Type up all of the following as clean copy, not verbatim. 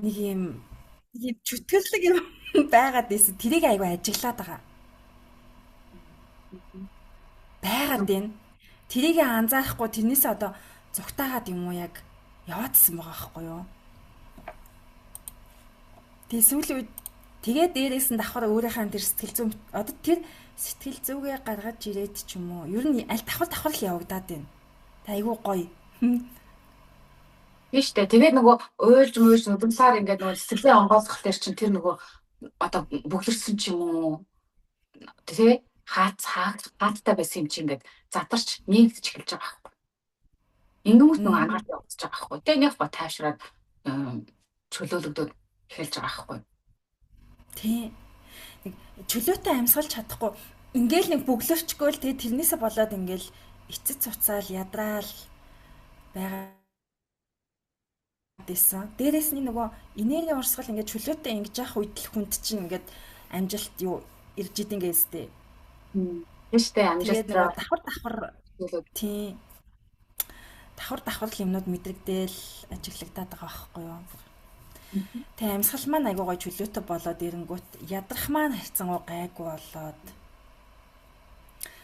Нэг юм нэг юм чөтгөрлөг юм байгаад байсан. Тэрийг айгүй ажиглаад байгаа. Байгаад байна. Тэрийг анзаарахгүй тэрнээсээ одоо зүгтаагаад юм уу яг яваадсан байгаа байхгүй юу? Тэгээ сүүлийн үед тэгээ дээрээс нь давхар өөрийнхөө тэр сэтгэл зүйн одоо тэр сэтгэл зүгээ гаргаж ирээд ч юм уу. Ер нь аль давхар давхар л явагдаад байна. Тэ айгүй гоё. Тийм шүү дээ. Тэгээд нөгөө уйлж муйлж нүдэмсаар ингээд нөгөө сэтгэлээ онгойлгох дээр чинь тэр нөгөө одоо бөглөрсөн ч юм уу тий хаац хааттай байсан юм чи ингээд задарч нэгдэж эхэлж байгаа байхгүй. Ингэмэд нөгөө ангаалт явагдаж байгаа байхгүй. Тэгээ нэг ба тайвшраад чөлөөлөгдөд эхэлж байгаа байхгүй. Тий. Нэг чөлөөтэй амьсгалж чадахгүй ингээл нэг бөглөрчгөө л тэгээ тэрнээсээ болоод ингээл эцэц цуцаал ядраал байгаа байсан. Дээрээс нь нөгөө энергийн урсгал ингээд чөлөөтэй ингэж явах үед л хүнд чинь ингээд амжилт юу ирж идэв гэстэй. Тийм шүү дээ. Тэгээд Амжилт нөгөө давхар давхар тийм давхар давхар л юмнууд мэдрэгдээл ажиглагдаад байгаа байхгүй юу. Тэг амьсгал маань айгуу гой чөлөөтэй болоод ирэнгүүт ядрах маань харьцангуй гайгүй болоод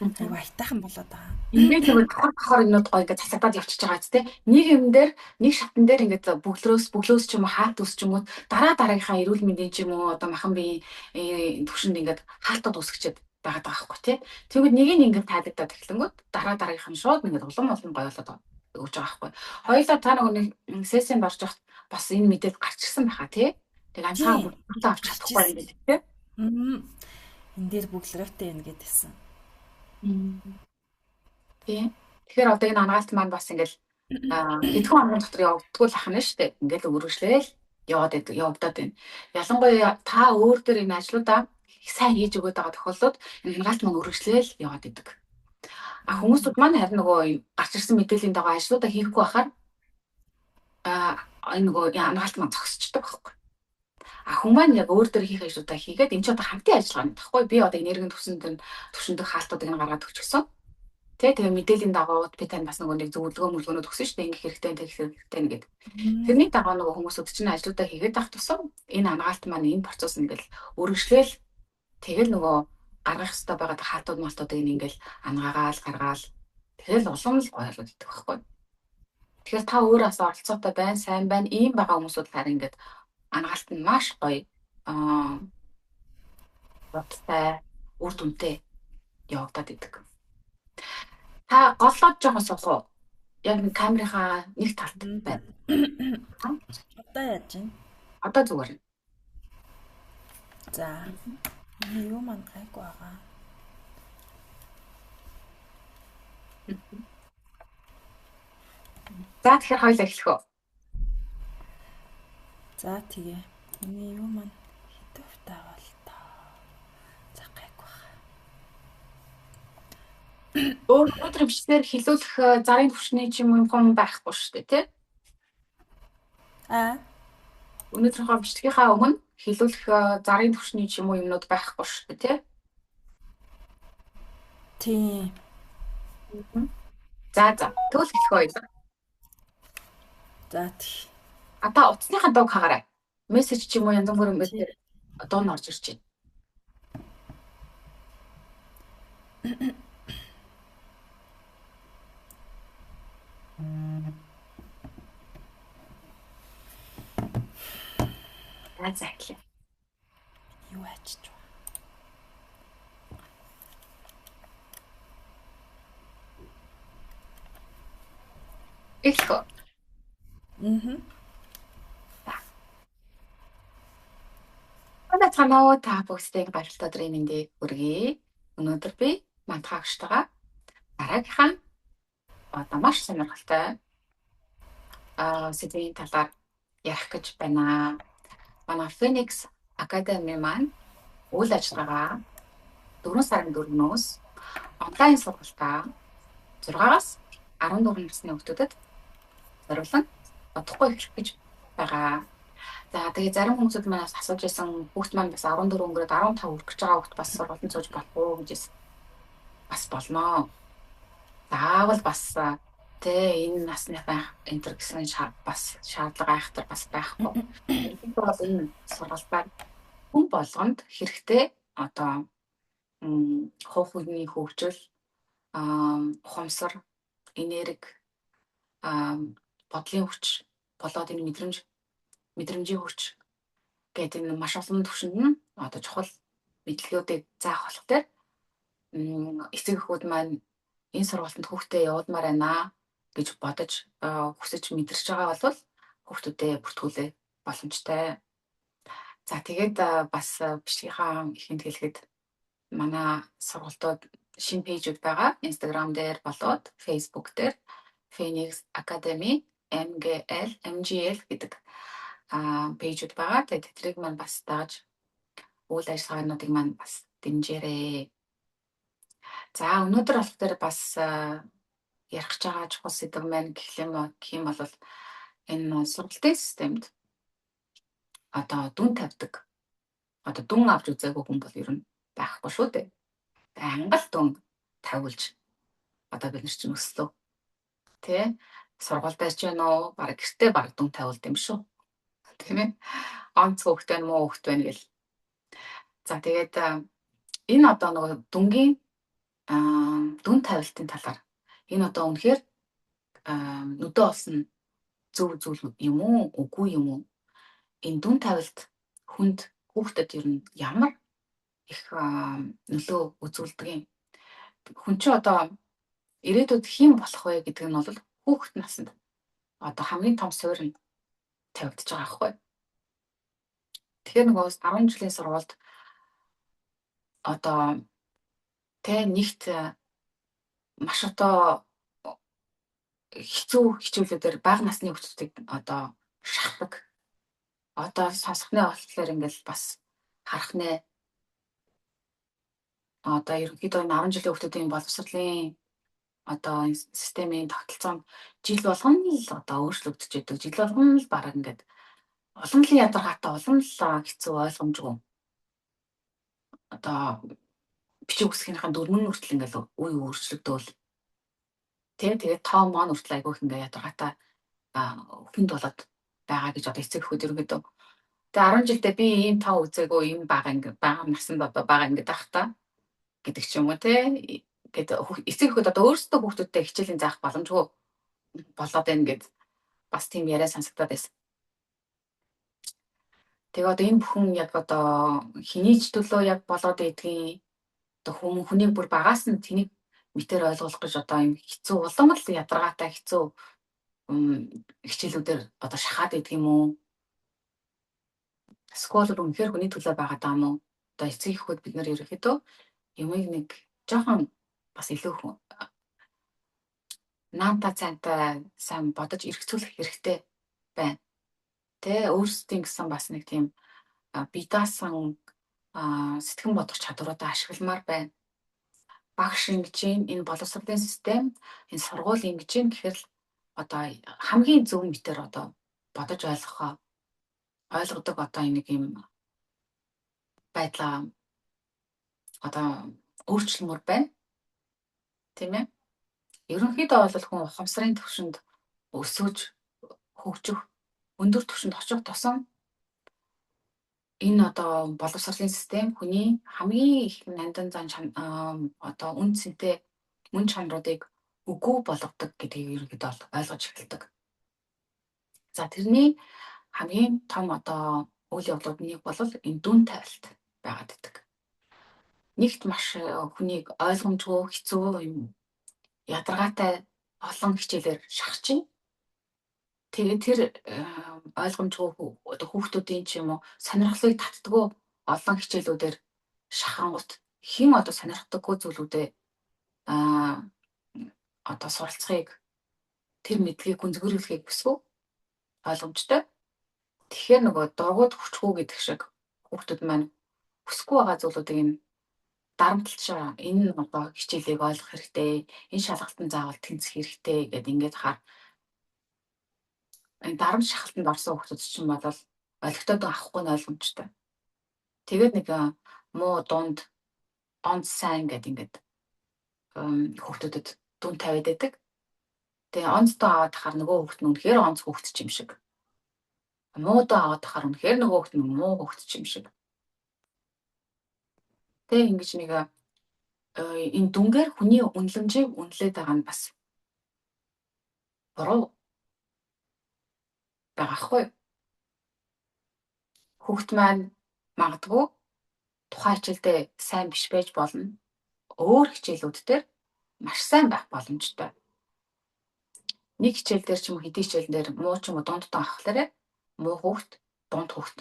айгуу аятайхан болоод байгаа. Ингээд нөгөө давхар давхар юмнууд гоё ингээд засагдаад явчихж байгаа ч тийм нэг юм дээр нэг шатн дээр ингээд бөглөөс бөглөөс ч юм уу хаалт ус ч юм уу дараа дараагийнхаа эрүүл мэндийн ч юм уу одоо махан биеийн түвшинд ингээд хаалтууд үүсгэчихэд байгаад байгаа байхгүй тий. Тэгвэл нэг нь ингээд тайлагдаад эхлэнгүүт дараа дараагийнх нь шууд ингээд улам улам гоё болоод өгч байгаа байхгүй. Хоёулаа та нөгөө нэг сессинд орж явахад бас энэ мэдээлэл гарч ирсэн байхаа тий. Тэг амьсгаа бүрдээ авч чадахгүй юм гэдэг тий. Энэ дээр бөглөрөөтэй юм гэдээсэн. Тийм. Тэгэхээр одоо энэ ангаалт маань бас ингээл хэдхэн хоногийн дотор явагддаггүй л ахна шүү дээ. Ингээл өргөжлөөл яваад байдаг, явагдаад байна. Ялангуяа та өөр дээр энэ ажлуудаа сайн хийж өгöd байгаа тохиолдолд энэ ангаалт маань өргөжлөөл яваад идэг. А хүмүүсүүд маань харин нөгөө гарч ирсэн мэдээллийн дагуу ажлуудаа хийхгүй байхаар энэ нөгөө ангаалт маань зогсчдөг байхгүй. А хүн маань яг өөр дээр хийх ажлуудаа хийгээд энэ ч одоо хамтын ажиллагаа нэг тахгүй. Би одоо энергийн түвшинд түвшиндөх хаалтуудыг нь гаргаад өгчихсөн. Тэ тэгээ мэдээллийн дагуу би тань бас нөгөө нэг зөвлөгөө мөлгөөнүүд өгсөн шүү дээ. Ингэх хэрэгтэй, тэгэх хэрэгтэй нэгэд. Тэрний дагуу нөгөө хүмүүсүүд чинь ажлуудаа хийгээд авах тусам энэ ангаалт маань энэ процесс ингээл өргөжлөөл тэгэл нөгөө гаргах хэрэгтэй байгаа хаалтууд малтуудыг ингээл ангаагаал гаргаал тэгэл улам л гоё болоод идэх байхгүй. Тэгэхээр та өөрөө бас оролцоотой байна, сайн байна, ийм байгаа хүмүүсүүд харин ингээд ангаалт нь маш гоё аа бодтой, үр дүнтэй явагдаад идэг. Та голлоод жоохон суух уу? Яг нэг камерынхаа нэг талд байна. Одоо яаж юм? Одоо зүгээр. За. Миний юу маань гайгүй байгаа. За тэгэхээр хоёлаа эхлэх үү? За тэгээ. Миний юу маань хэдэн хувьтай бол тоо. За гайгүй байгаа. Өнөөдөр бичлэгээр хилүүлэх зарын түвшний ч юм юм байхгүй шүү дээ, тий? Аа. Өнөөдрийнхөө бичлэгийнхаа өмнө хилүүлэх зарын түвшний ч юм уу юмнууд байхгүй шүү дээ, тий? Тийм. За за. Тэгвэл эхлэх үү? За тэг. А та утасныхаа дууг хаагаарай. Мессеж ч юм уу янз бүрийн ингээд дуу нь орж ирж байна. За за эхлэе. Юу ачиж вэ? Эхлэх үү? Мм. Манай цанаа та бүгдийг баярлалаа өдрийн мэндийг хүргэе. Өнөөдөр би мантахаагчтайгаа дараагийнхаа одоо маш сонирхолтой сэдвийн талаар ярих гэж байна. Манай Phoenix Academy маань үйл ажиллагаагаа 4 сарын 4-өөс онлайн сургалтаа 6-аас 14 насны хүүхдүүдэд зориулан удахгүй эхлэх гэж байгаа. За тэгээ зарим хүмүүсүүд манаас асууж байсан хүүхд маань бас 14 өнгөрөөд 15 хүрэх гэж байгаа хүүхд бас сургалтанд сууж болох уу гэж бас болно. Заавал бас Тэ энэ насныхаа энэ төр гэсэн бас шаардлага айхтар бас байхгүй. Ерөнхийдөө бол энэ сургалтаар хүн болгонд хэрэгтэй одоо хувь хүний хөгжил, ухамсар, энерги, бодлын хүч болоод энэ мэдрэмжийн хүч гэдэг энэ маш олон төвшөнд нь одоо чухал мэдлэгүүдийг заах болох дээр эцэг эхүүд маань энэ сургалтанд хүүхдээ явуулмаар байна гэж бодож хүсэж мэдэрч байгаа бол хүүхдүүдээ бүртгүүлэх боломжтой. За тэгээд бас бичлэгийнхаа эхэнд хэлэхэд манай сургалтууд шинэ page үүд байгаа. Instagram дээр болоод Facebook дээр Phoenix Academy MGL MGL гэдэг page үүд байгаа. Тэгээд тэднийг маань бас дагаж үйл ажиллагаануудыг маань бас дэмжээрэй. За өнөөдөр болох дээр бас ярих гэж байгаа чухал сэдэв маань гэх юм бол энэ сургалтын системд одоо дүн тавьдаг. Одоо дүн авч үзээгүй хүн бол ер нь байхгүй шүү дээ. Ангал дүн тавиулж одоо бид нар чинь өслөө. Тэ? Сургуультай ч байна уу? Бараг гэртээ бараг дүн тавиулд юм шүү. Тийм ээ? Онц хүүхэд байна, муу хүүхэд байна гэл. За тэгээд энэ одоо нөгөө дүнгийн дүн тавилтын талаар энэ одоо үнэхээр нүдэ олсон зөв зүйл юм уу, үгүй юм уу? Энэ дүн тавилт хүнд хүүхдэд ер нь ямар их нөлөө үзүүлдэг юм. Хүн чинь одоо ирээдүйд хэн болох вэ гэдэг нь бол хүүхэд наснд одоо хамгийн том суурь нь тавигдаж байгаа байхгүй. Тэгэхээр нөгөө 10 жилийн сургуульд одоо тэ нэгт маш одоо хэцүү хичээлүүдээр бага насны хүүхдүүдийг одоо шахдаг. Одоо сонсохны болтлоор ингээл бас харах нэ. Одоо ерөнхийдөө энэ 10 жилийн хүүхдүүдийн боловсролын одоо энэ системийн тогтолцоо нь жил болгоно л одоо өөрчлөгдөж идэг. Жил болгоно л бараг ингээд улам л ядаргаатай, улам л хэцүү, ойлгомжгүй. Одоо бичиг үсгийнхаа дүрмэн хүртэл ингээл үе өөрчлөгдөөл. Тэ тэгээд тоо мон хүртэл айгүйх ингээ ядаргаатай хүнд болоод байгаа гэж одоо эцэг эхүүд ерөнхийдөө. Тэгээ 10 жилдээ би ийм тоо үзээгүй, ийм бага ингээ бага насанд одоо бага ингээд ах та гэдэг ч юм уу те гэд эцэг эхүүд одоо өөрсдөө хүүхдүүдтэй хичээлийн заах боломжгүй болоод байна гэд бас тийм яриа сонсогдоод байсан. Тэгээ одоо энэ бүхэн яг одоо хэний ч төлөө яг болоод идэгин одоо хүнийг бүр багаас нь тэнийг мэтэр ойлгох гэж одоо юм хэцүү улам л ядаргаатай хэцүү хичээлүүдээр одоо шахаад идэг юм уу? Эсвэл үнэхээр хүний төлөө байгаа даа мó? Одоо эцэг эхүүд бид нар ерөнхийдөө юмыг нэг жоохон бас илүү наанта цайнтай сайн бодож эргцүүлэх хэрэгтэй байна. Тэ өөрсдийн гэсэн бас нэг тийм бие даасан сэтгэн бодох чадваруудаа ашигламаар байна. Багш ингэж юм, энэ боловсролын систем, энэ сургууль ингэж юм гэхээр л одоо хамгийн зөв мэтэр одоо бодож ойлгохоо ойлгодог одоо нэг юм байдлаа одоо өөрчлөмөр байна. Тийм ээ? Ерөнхийдөө бол хүн ухамсарын түвшинд өсөж хөгжих, өндөр түвшинд очих тусам энэ одоо боловсролын систем хүний хамгийн их нандин зан одоо үн цэнтэй мөн чанаруудыг үгүй болгодог гэдгийг ерөнхийдөө бол ойлгож эхэлдэг. За тэрний хамгийн том одоо үйл явдлууд нэг бол энэ дүн тавилт байгаад байдаг. Нэгт маш хүнийг ойлгомжгүй, хэцүү юм ядаргаатай олон хичээлээр шахаж. Тэгээд тэр ойлгомжгүй одоо хүүхдүүдийн ч юм уу сонирхлыг татдаггүй олон хичээлүүдээр шахангут хэн одоо сонирхдаггүй зүйлүүдээ одоо суралцахыг тэр мэдлэгийг гүнзгийрүүлэхийг хүсвүү ойлгомжтой. Тэгэхээр нөгөө дургуут хүчгүй гэдэг шиг хүүхдүүд маань хүсэхгүй байгаа зүйлүүдийг нь дарамтлж энэ одоо хичээлийг ойлгох хэрэгтэй, энэ шалгалтанд заавал тэнцэх хэрэгтэй гэдээ ингээд хаар энэ дарамт шахалтанд орсон хүүхдүүд чинь бол олигтой дүн авахгүй нь ойлгомжтой. Тэгээд нэг муу дунд онц сайн гэдэг ингээд хүүхдүүдэд дүн тавиад байдаг. Тэгээ онцтой аваад тахаар нөгөө хүүхд нь үнэхээр онц хүүхд ч юм шиг. Муудаа аваад тахаар үнэхээр нөгөө хүүхд нь муу хүүхд ч юм шиг. Тэгээ ингэж нэг энэ дүнгээр хүний үнэлэмжийг үнэлээд байгаа нь бас буруу байгаа хгүй. Хүүхд маань магадгүй тухайн хичээлдээ сайн биш байж болно. Өөр хичээлүүд дээр маш сайн байх боломжтой. Нэг хичээл дээр ч юм уу хэдий хичээл дээр муу ч юм уу дундтан авахлаарэ муу хүүхд дунд хүүхд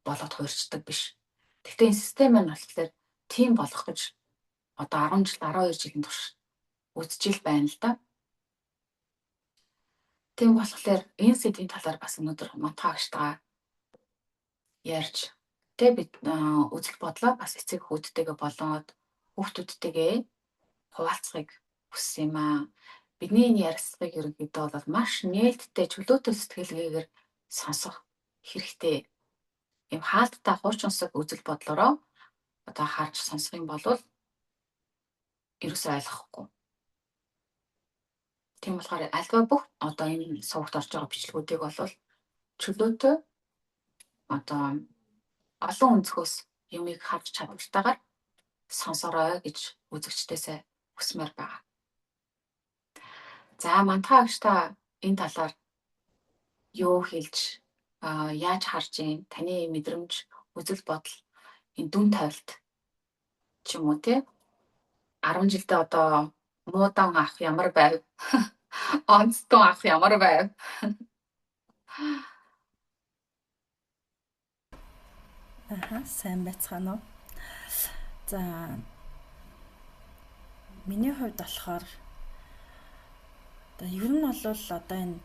болоод хуурчдаг биш. Гэхдээ энэ систем нь болохоор тийм болох гэж одоо 10 жил 12 жилийн турш үзчихэл байна л да. Тийм болохоор энэ сэдвийн талаар бас өнөөдөр Мантхаа агштайгаа ярьж тэ бид үзэл бодлоо бас эцэг хүүхдтэйгээ болоод хүүхдүүдтэйгээ хуваалцахыг хүссэн юм аа. Бидний энэ ярилцлагыг ерөнхийдөө бол маш нээлттэй чөлөөтэй сэтгэлгээгээр сонсох хэрэгтэй. Ийм хаалттай хуучинсаг үзэл бодлороо одоо харж сонсох юм бол ерөөсөө ойлгохгүй. Тийм болохоор альва бүх одоо энэ сувагт орж байгаа бичлэгүүдийг бол чөлөөтэй одоо олон өнцгөөс юмыг харж чадвартайгаар сонсорой гэж үзэгчдээсээ хүсмээр байгаа. За Мантхаа агштаа энэ талаар юу хэлж яаж харж байна? Таны мэдрэмж, үзэл бодол энэ дүн тавилт ч юм уу те 10 жилдээ одоо муудан авах ямар байв? Онцтон авах ямар байв? Аха, сайн байцгаана уу? За миний хувьд болохоор одоо ер нь бол одоо энэ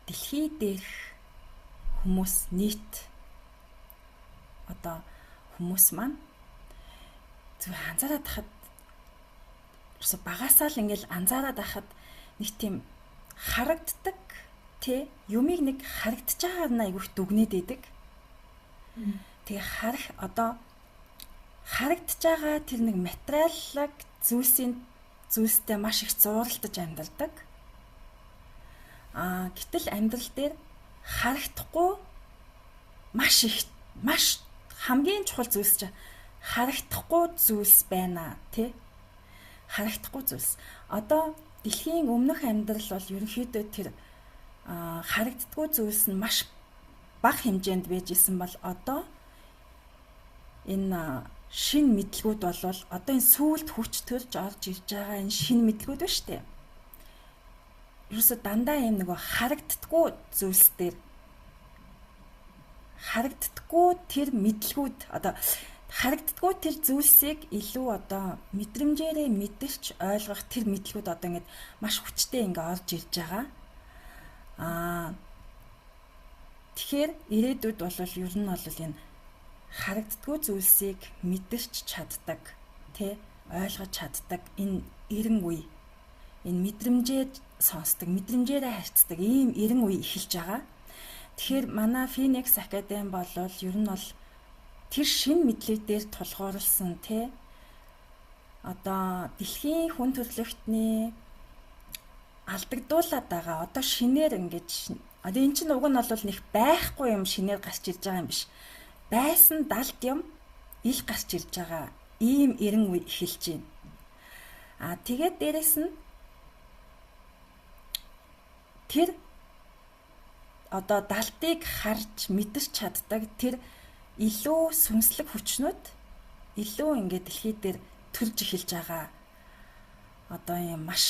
дэлхий дээрх хүмүүс нийт одоо хүмүүс маань зүгээр анзаараад хахад ерөөсө багасаа л ингээл анзаараад байхад нэг тийм харагддаг тэ юмыг нэг харагдаж байгаагаар нь айгүйх дүгнээд идэг. Тэгээ харах одоо харагдаж байгаа тэр нэг материаллаг зүйлсийн зүйлстэй маш их зууралтаж амьдардаг. Аа гэтэл амьдрал дээр харагдахгүй маш их маш хамгийн чухал зүйлс чинь харагдахгүй зүйлс байна тий. Харагдахгүй зүйлс. Одоо дэлхийн өмнөх амьдрал бол ерөнхийдөө тэр харагддаггүй зүйлс нь маш бага хэмжээнд байж исэн бол одоо энэ шинэ мэдлгүүд болвол одоо энэ сүүлд хүч төрж орж ирж байгаа энэ шинэ мэдлгүүд ба штэ. Ерөөсө дандаа юм нөгөө харагддаггүй зүйлс дээр харагддаггүй тэр мэдлгүүд одоо харагддаггүй тэр зүйлсийг илүү одоо мэдрэмжээрээ мэдэрч ойлгох тэр мэдлгүүд одоо ингээд маш хүчтэй ингээ орж ирж байгаа. Аа тэгэхээр ирээдүйд бол ер нь бол энэ харагддаггүй зүйлсийг мэдэрч чаддаг, тэ ойлгож чаддаг энэ эрен үе, энэ мэдрэмжээр сонсдог, мэдрэмжээрээ харьцдаг ийм эрен үе эхэлж байгаа. Тэгэхээр манай Phoenix Academy бол ер нь бол тэр шинэ мэдлэг дээр тулгуурласан тэ одоо дэлхийн хүн төрөлхтний алдагдуулаад байгаа одоо шинээр ингэж одоо эн чинь уг нь бол нэг байхгүй юм шинээр гарч ирж байгаа юм биш. Байсан далд юм ил гарч ирж байгаа ийм эрен үе эхэлж байна. Аа тэгээд дээрэс нь тэр одоо далтыг харж мэдэрч чаддаг тэр илүү сүнслэг хүчнүүд илүү ингээд дэлхий дээр төрж эхэлж байгаа. Одоо юм маш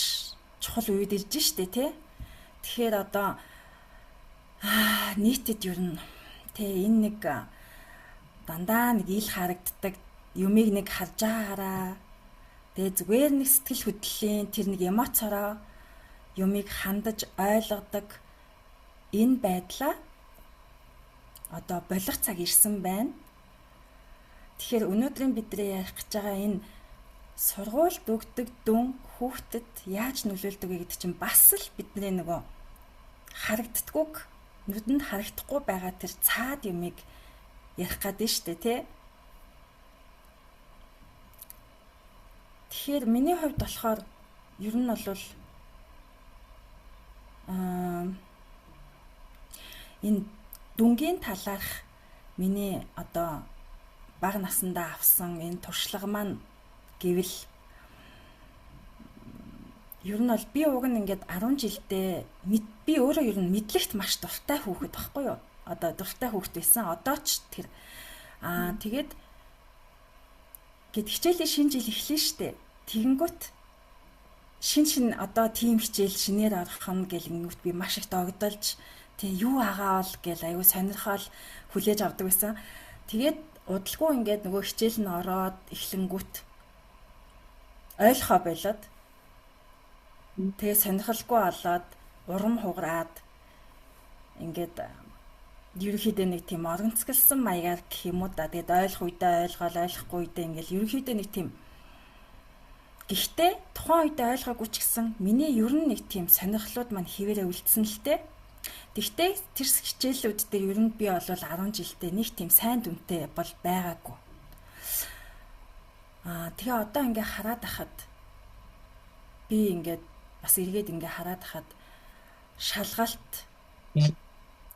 чухал үед ирж штэ тий. Тэгэхээр одоо нийтэд ер нь тий энэ нэг дандаа нэг ил харагддаг юмыг нэг харж байгаараа тэгээ зүгээр нэг сэтгэл хөдлөлийн тэр нэг эмоцороо юмыг хандаж ойлгодог энэ байдлаа одоо болох цаг ирсэн байна. Тэгэхээр өнөөдрийн бидний ярих гэж байгаа энэ сургуульд өгдөг дүн хүүхдэд яаж нөлөөлдөг вэ гэдэг чинь бас л бидний нөгөө харагддаггүйг нүдэнд харагдахгүй байгаа тэр цаад юмыг ярих гэдэг нь шүү дээ, тий? Тэгэхээр миний хувьд болохоор ер нь бол Энэ дүнгийн талаарх миний одоо бага насндаа авсан энэ туршлага маань гэвэл ер нь бол би уг нь ингээд 10 жилдээ би өөрөө ер нь мэдлэгт маш дуртай хүүхэд байхгүй юу? Одоо дуртай хүүхэд байсан. Одоо ч тэр тэгээд гэд хичээлийн шинэ жил эхлэн штэ. Тэгэнгүүт шин одоо тийм хичээл шинээр орох нь гэл ингэнгүүт би маш их догдолж тэг юу агаа бол гэл аюу сонирхол хүлээж авдаг байсан. Тэгээд удалгүй ингээд нөгөө хичээл нь ороод эхлэнгүүт ойлгохоо болоод тэгээ сонирхолгүй болоод урам хугараад ингээд ерөнхийдөө нэг тийм оргонцголсон маягаар гэх юм уу да. Тэгээд ойлгох үедээ ойлгоол, ойлгохгүй үедээ ингээл ерөнхийдөө нэг тийм. Гэхдээ тухайн үедээ ойлгоогүй ч гэсэн миний ер нь нэг тийм сонирхлууд маань хിവэрэ үлдсэн л дээ. Тэгтээ тэр хичээлүүд дээр ер нь би бол 10 жилдээ нэг тийм сайн дүнтэй бол байгаагүй. Тэгээ одоо ингээ хараад ахад би ингээд бас эргээд ингээ хараад ахад шалгалт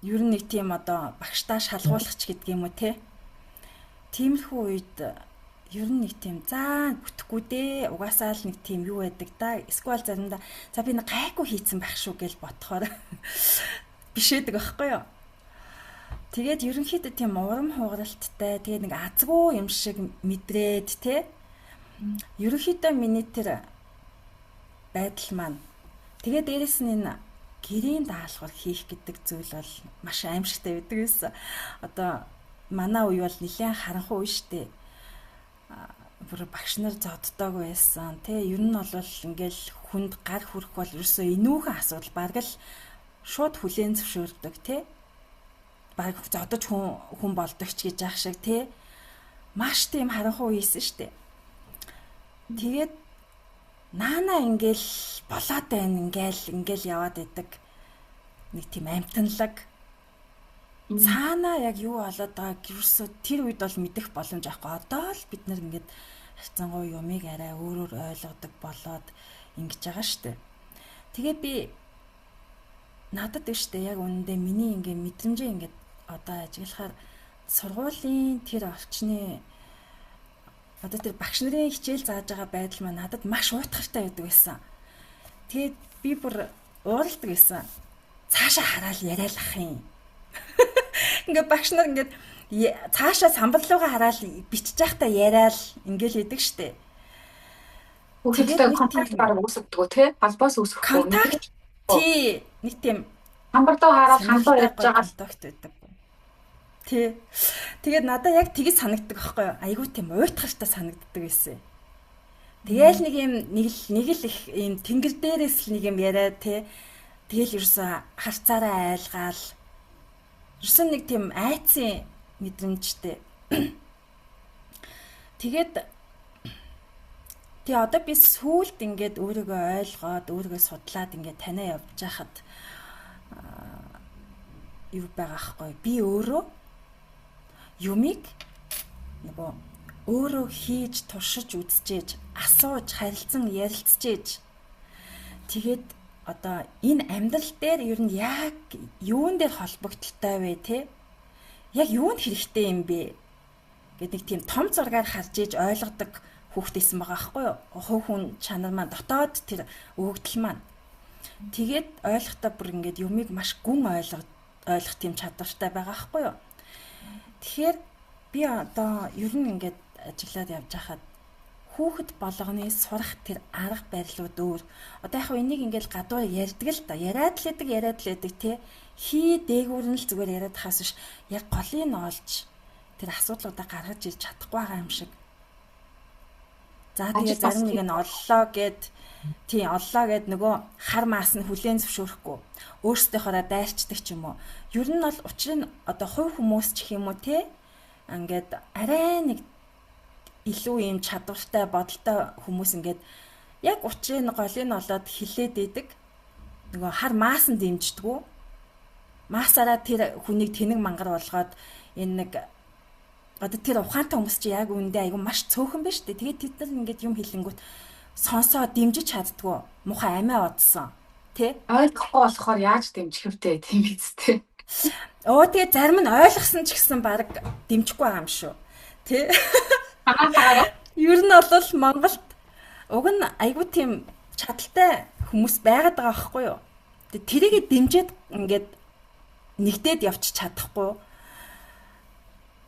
ер нь нэг тийм одоо багштаа шалгуулах ч гэдэг юм уу те. Тиймэрхүү үед ер нь нэг тийм заа бүтэхгүй дээ. Угаасаа л нэг тийм юу байдаг да. Эсвэл заримдаа за би нэг гайгүй хийцэн байх шүү гэж бодохоор бишээдэг байхгүй юу. Тэгээд ерөнхийдөө тийм урам хугаралттай тэгээд нэг азгүй юм шиг мэдрээд те. Ерөнхийдөө миний тэр байдал маань тэгээд дээрэс нь энэ гэрийн даалгавар хийх гэдэг зүйл бол маш аимшигтай байдаг байсан. Одоо манай үе бол нэлээд харанхуй үе штэ. Бүр багш нар зоддог байсан. Тэ ер нь бол ингээл хүнд гар хүрэх бол ерөөсөө энүүхэн асуудал бараг л шууд хүлээн зөвшөөрдөг тэ. Бараг зодож хүн болдог ч гэж ах шиг тэ. Маш тийм харанхуй үе байсан штэ. Тэгээд наана ингээл болоод байна ингээл яваад идэг нэг тийм амтналаг цаанаа яг юу болоод байгааг ерөөсөө тэр үед бол мэдэх боломж авахгүй. Одоо л бид нар ингээд харьцангуй юмыг арай өөрөөр ойлгодог болоод ингэж байгаа штэ. Тэгээ би надад биш штэ яг үнэндээ миний ингээд мэдрэмжээ ингээд одоо ажиглахаар сургуулийн тэр орчны одоо тэр багш нарын хичээл зааж байгаа байдал маань надад маш уйтгартай байдаг байсан. Тэгээд би бүр ууралдаг байсан. Цаашаа хараал яриалах юм. Ингээд багш нар ингээд цаашаа самбарлуугаа хараал бичиж байхдаа яриал ингээл идэг штэ. Тэгээд контакт бараг үүсгэдэг тий? Холбоос үүсгэхгүй. Контакт тий нэг тийм самбарлуу хараад хамтаа ярьж байгаа контакт байдаг. Тий. Тэгээд надад яг тэгж санагддаг байхгүй юу? Айгуу тийм уйтгартай санагддаг байсан. Тэгээл нэг юм нэг л их юм тэнгэр дээрээс л нэг юм яриа тий. Тэгээл ерөөсөө харцаараа айлгаал. Ерөөсөө нэг тийм айцын мэдрэмжтэй. Тэгээд тий одоо би сүүлд ингээд өөрийгөө ойлгоод өөрийгөө судлаад ингээд танаа явж байхад юу байгаа байхгүй би өөрөө юмыг нөгөө өөрөө хийж туршиж үзчихээж асууж харилцан ярилцчихээж тэгээд одоо энэ амьдрал дээр ер нь яг юун дээр холбогдолтой вэ те яг юунд хэрэгтэй юм бэ гэдэг тийм том зургаар харж иж ойлгодог хүүхэд исэн байгаа байхгүй юу. Хувь хүн чанар маань дотоод тэр өгөгдөл маань тэгээд ойлгохдоо бүр ингээд юмыг маш гүн ойлгох тийм чадвартай байгаа байхгүй юу. Тэгэхээр би одоо ер нь ингээд ажиглаад явж байхад хүүхэд болгоны сурах тэр арга барилууд өөр. Одоо яг энийг ингээд гадуур ярьдаг л да. Яриад л идэг тий. Хий дээгүүр нь л зүгээр яриад хаас биш. Яг голыг нь олж тэр асуудлуудаа гаргаж ирж чадахгүй байгаа юм шиг. За тэгээ зарим нэг нь оллоо гэд тий оллоо гэд нөгөө хар маас нь хүлээн зөвшөөрөхгүй. Өөрсдийнхоороо дайрчдаг ч юм уу. Ер нь бол учир нь одоо хувь хүмүүс ч гэх юм уу те ингээд арай нэг илүү юм чадвартай бодолтой хүмүүс ингээд яг учрын голыг нь олоод хилээд идэг. Нөгөө хар маас нь дэмждэггүй. Маасаараа тэр хүнийг тэнэг мангар болгоод энэ нэг одоо тэр ухаантай хүмүүс чи яг үүндээ айгу маш цөөхөн байна шүү дээ. Тэгээд тэд нар ингээд юм хэлэнгүүт сонсоо дэмжиж чаддгүй. Муухай амиа одсон. Тэ? Ойлгохгүй болохоор яаж дэмжих вдэ тийм биз дээ. Оо тэгээ зарим нь ойлгосон ч гэсэн баг дэмжихгүй байгаа юм шүү. Тэ? Хагаа. Ер нь бол Монголд уг нь айгүй тийм чадaltaй хүмүүс байгаад байгаа байхгүй юу? Тэгээ тэрийг дэмжиж ингээд нэгдээд явчих чадахгүй.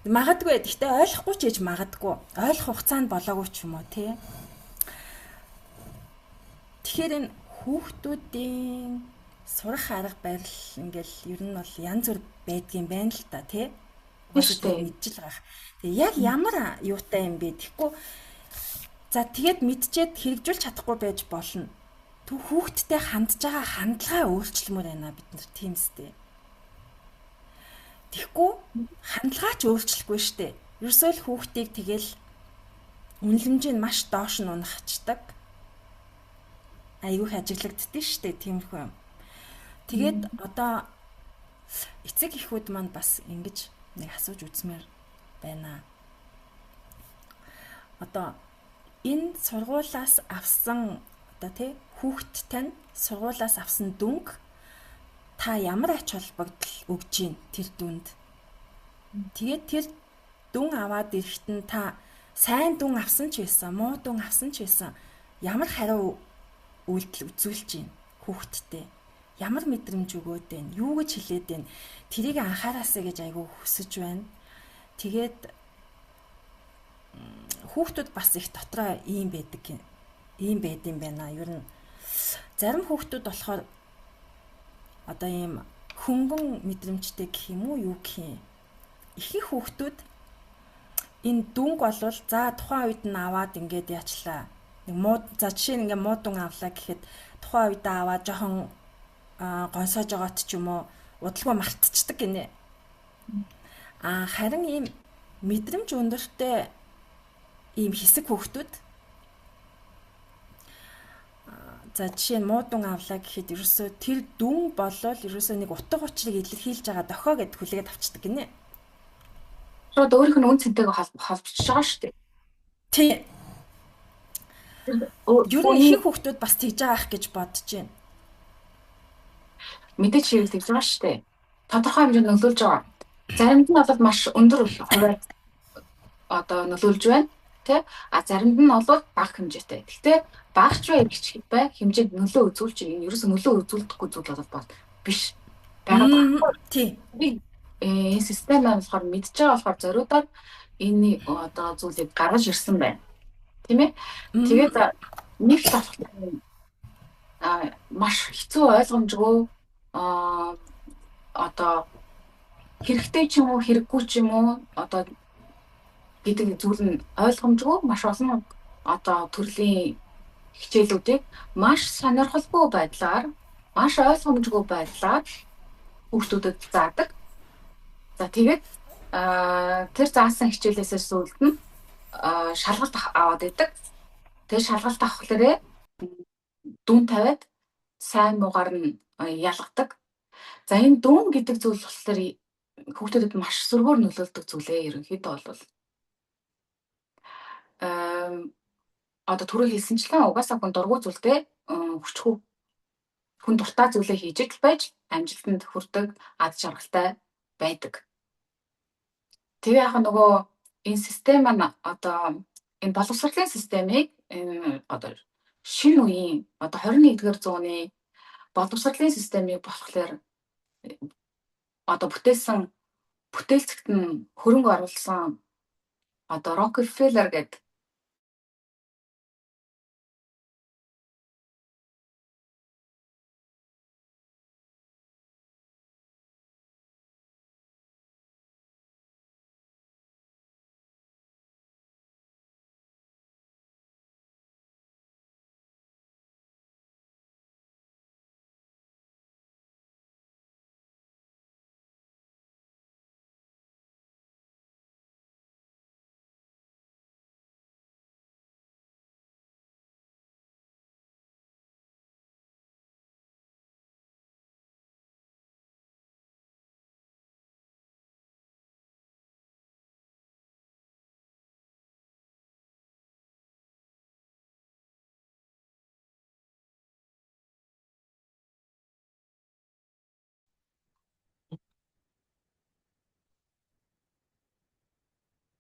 Магадгүй. Гэхдээ ойлгохгүй ч ээж магадгүй. Ойлгох хугацаанд болоогүй ч юм уу тий. Тэгэхээр энэ хүүхдүүдийн сурах арга барил ингээл ер нь бол янз бүр байдгийн байна л та тий. Тийм Угаасаа шүү тэрийг дээ. мэдчихэл байгаа. Тэгээ яг ямар юутай юм бэ? Тэгэхгүй за тэгээд мэдчихэд хэрэгжүүлж чадахгүй байж болно. Түн хүүхдтэй хандж байгаа хандлагаа өөрчлөмөр байна бид нар тийм үстэй. Тэгэхгүй хандлагаа ч өөрчлөхгүй штэ. Ерөөсөө л хүүхдийг тэгэл үнэлэмжийг нь маш доош нь унахчдаг. Айгүй их ажиглагддээ штэ тиймэрхүү юм. Тэгээд одоо эцэг эхүүд маань бас ингэж нэг асууж үзмээр байна. Одоо энэ сургуулаас авсан одоо тий хүүхэд тань сургуулаас авсан дүнг та ямар ач холбогдол өгж гин тэр дүнд. Тэгээд тэр дүн аваад ирэхэд нь та сайн дүн авсан ч байсан, муу дүн авсан ч байсан ямар хариу үйлдэл үзүүлж гин хүүхэдтэй. Ямар мэдрэмж өгөөд байна? Юу гэж хэлээд байна? Тэрийг анхаараасаа гэж айгүй хүсэж байна. Тэгээд хүүхдүүд бас их дотроо ийм байдаг ийм байд юм байна. Ер нь зарим хүүхдүүд болохоор одоо ийм хөнгөн мэдрэмжтэй гэх юм уу юу гэх юм. Ихэнх хүүхдүүд энэ дүнг болвол за тухайн үед нь аваад ингээд яачлаа. Нэг муу за жишээ нь ингээд муу дүн авлаа гэхэд тухайн үед аваад жоохон гонсоож байгаат ч юм уу удалгүй мартчихдаг гинэ. А харин ийм мэдрэмж өндөртэй ийм хэсэг хүүхдүүд за жишээ нь муу дүн авлаа гэхэд ерөөсөө тэр дүн болвол ерөөсөө нэг утга учирыг илэрхийлж байгаа дохио гэд хүлээгээд авчдаг гинэ. Шууд өөрийнх нь үн цэнтэйг холбогдож байгаа шүү дээ. Тий. Ер нь Хүний ихэнх хүүхдүүд бас тэгж байгаа ах гэж бодож байна. мэдээч хэрэг тэгж байгаа шүү дээ. Тодорхой хэмжээнд нөлөөлж байгаа. Заримд нь бол маш өндөр хувиар одоо нөлөөлж байна. Тэ? А заримд нь бол бага хэмжээтэй. Гэхдээ бага ч бай их ч бай хэмжээнд нөлөө үзүүлж байна. Энэ ерөөсөө нөлөө үзүүлдэхгүй зүйл бол биш. Байгаад байгаа. Тий. Би энэ систем маань болохоор мэдж байгаа болохоор зориудаар энэ одоо зүйлийг гаргаж ирсэн байна. Тийм ээ? Тэгээд нэгт болохоор маш хэцүү ойлгомжгүй одоо хэрэгтэй ч юм уу хэрэггүй ч юм уу одоо гэдэг зүйл нь ойлгомжгүй маш олон одоо төрлийн хичээлүүдийг маш сонирхолгүй байдлаар маш ойлгомжгүй байдлаар хүүхдүүдэд заадаг. За тэгээд тэр заасан хичээлээсээ сүүлд нь шалгалт аваад идэг. Тэр шалгалт авахлаарэ дүн тавиад сайн муугаар нь ялгадаг. За энэ дүн гэдэг зүйл болохоор хүүхдүүдэд маш сөргөөр нөлөөлдөг зүйлээ ерөнхийдөө бол. Одоо түрүү хэлсэнчлэн угаасаа хүн дургүй зүйлдээ хүчгүй хүн дуртай зүйлээ хийж л байж амжилтанд хүрдэг, ад жаргалтай байдаг. Тэгээ яг нөгөө энэ систем маань одоо энэ боловсролын системийг энэ одоо шинэ үеийн одоо 21-р зууны боловсролын системийг болохоор одоо бүтээсэн бүтээлцэгт нь хөрөнгө оруулсан одоо Rockefeller гэдэг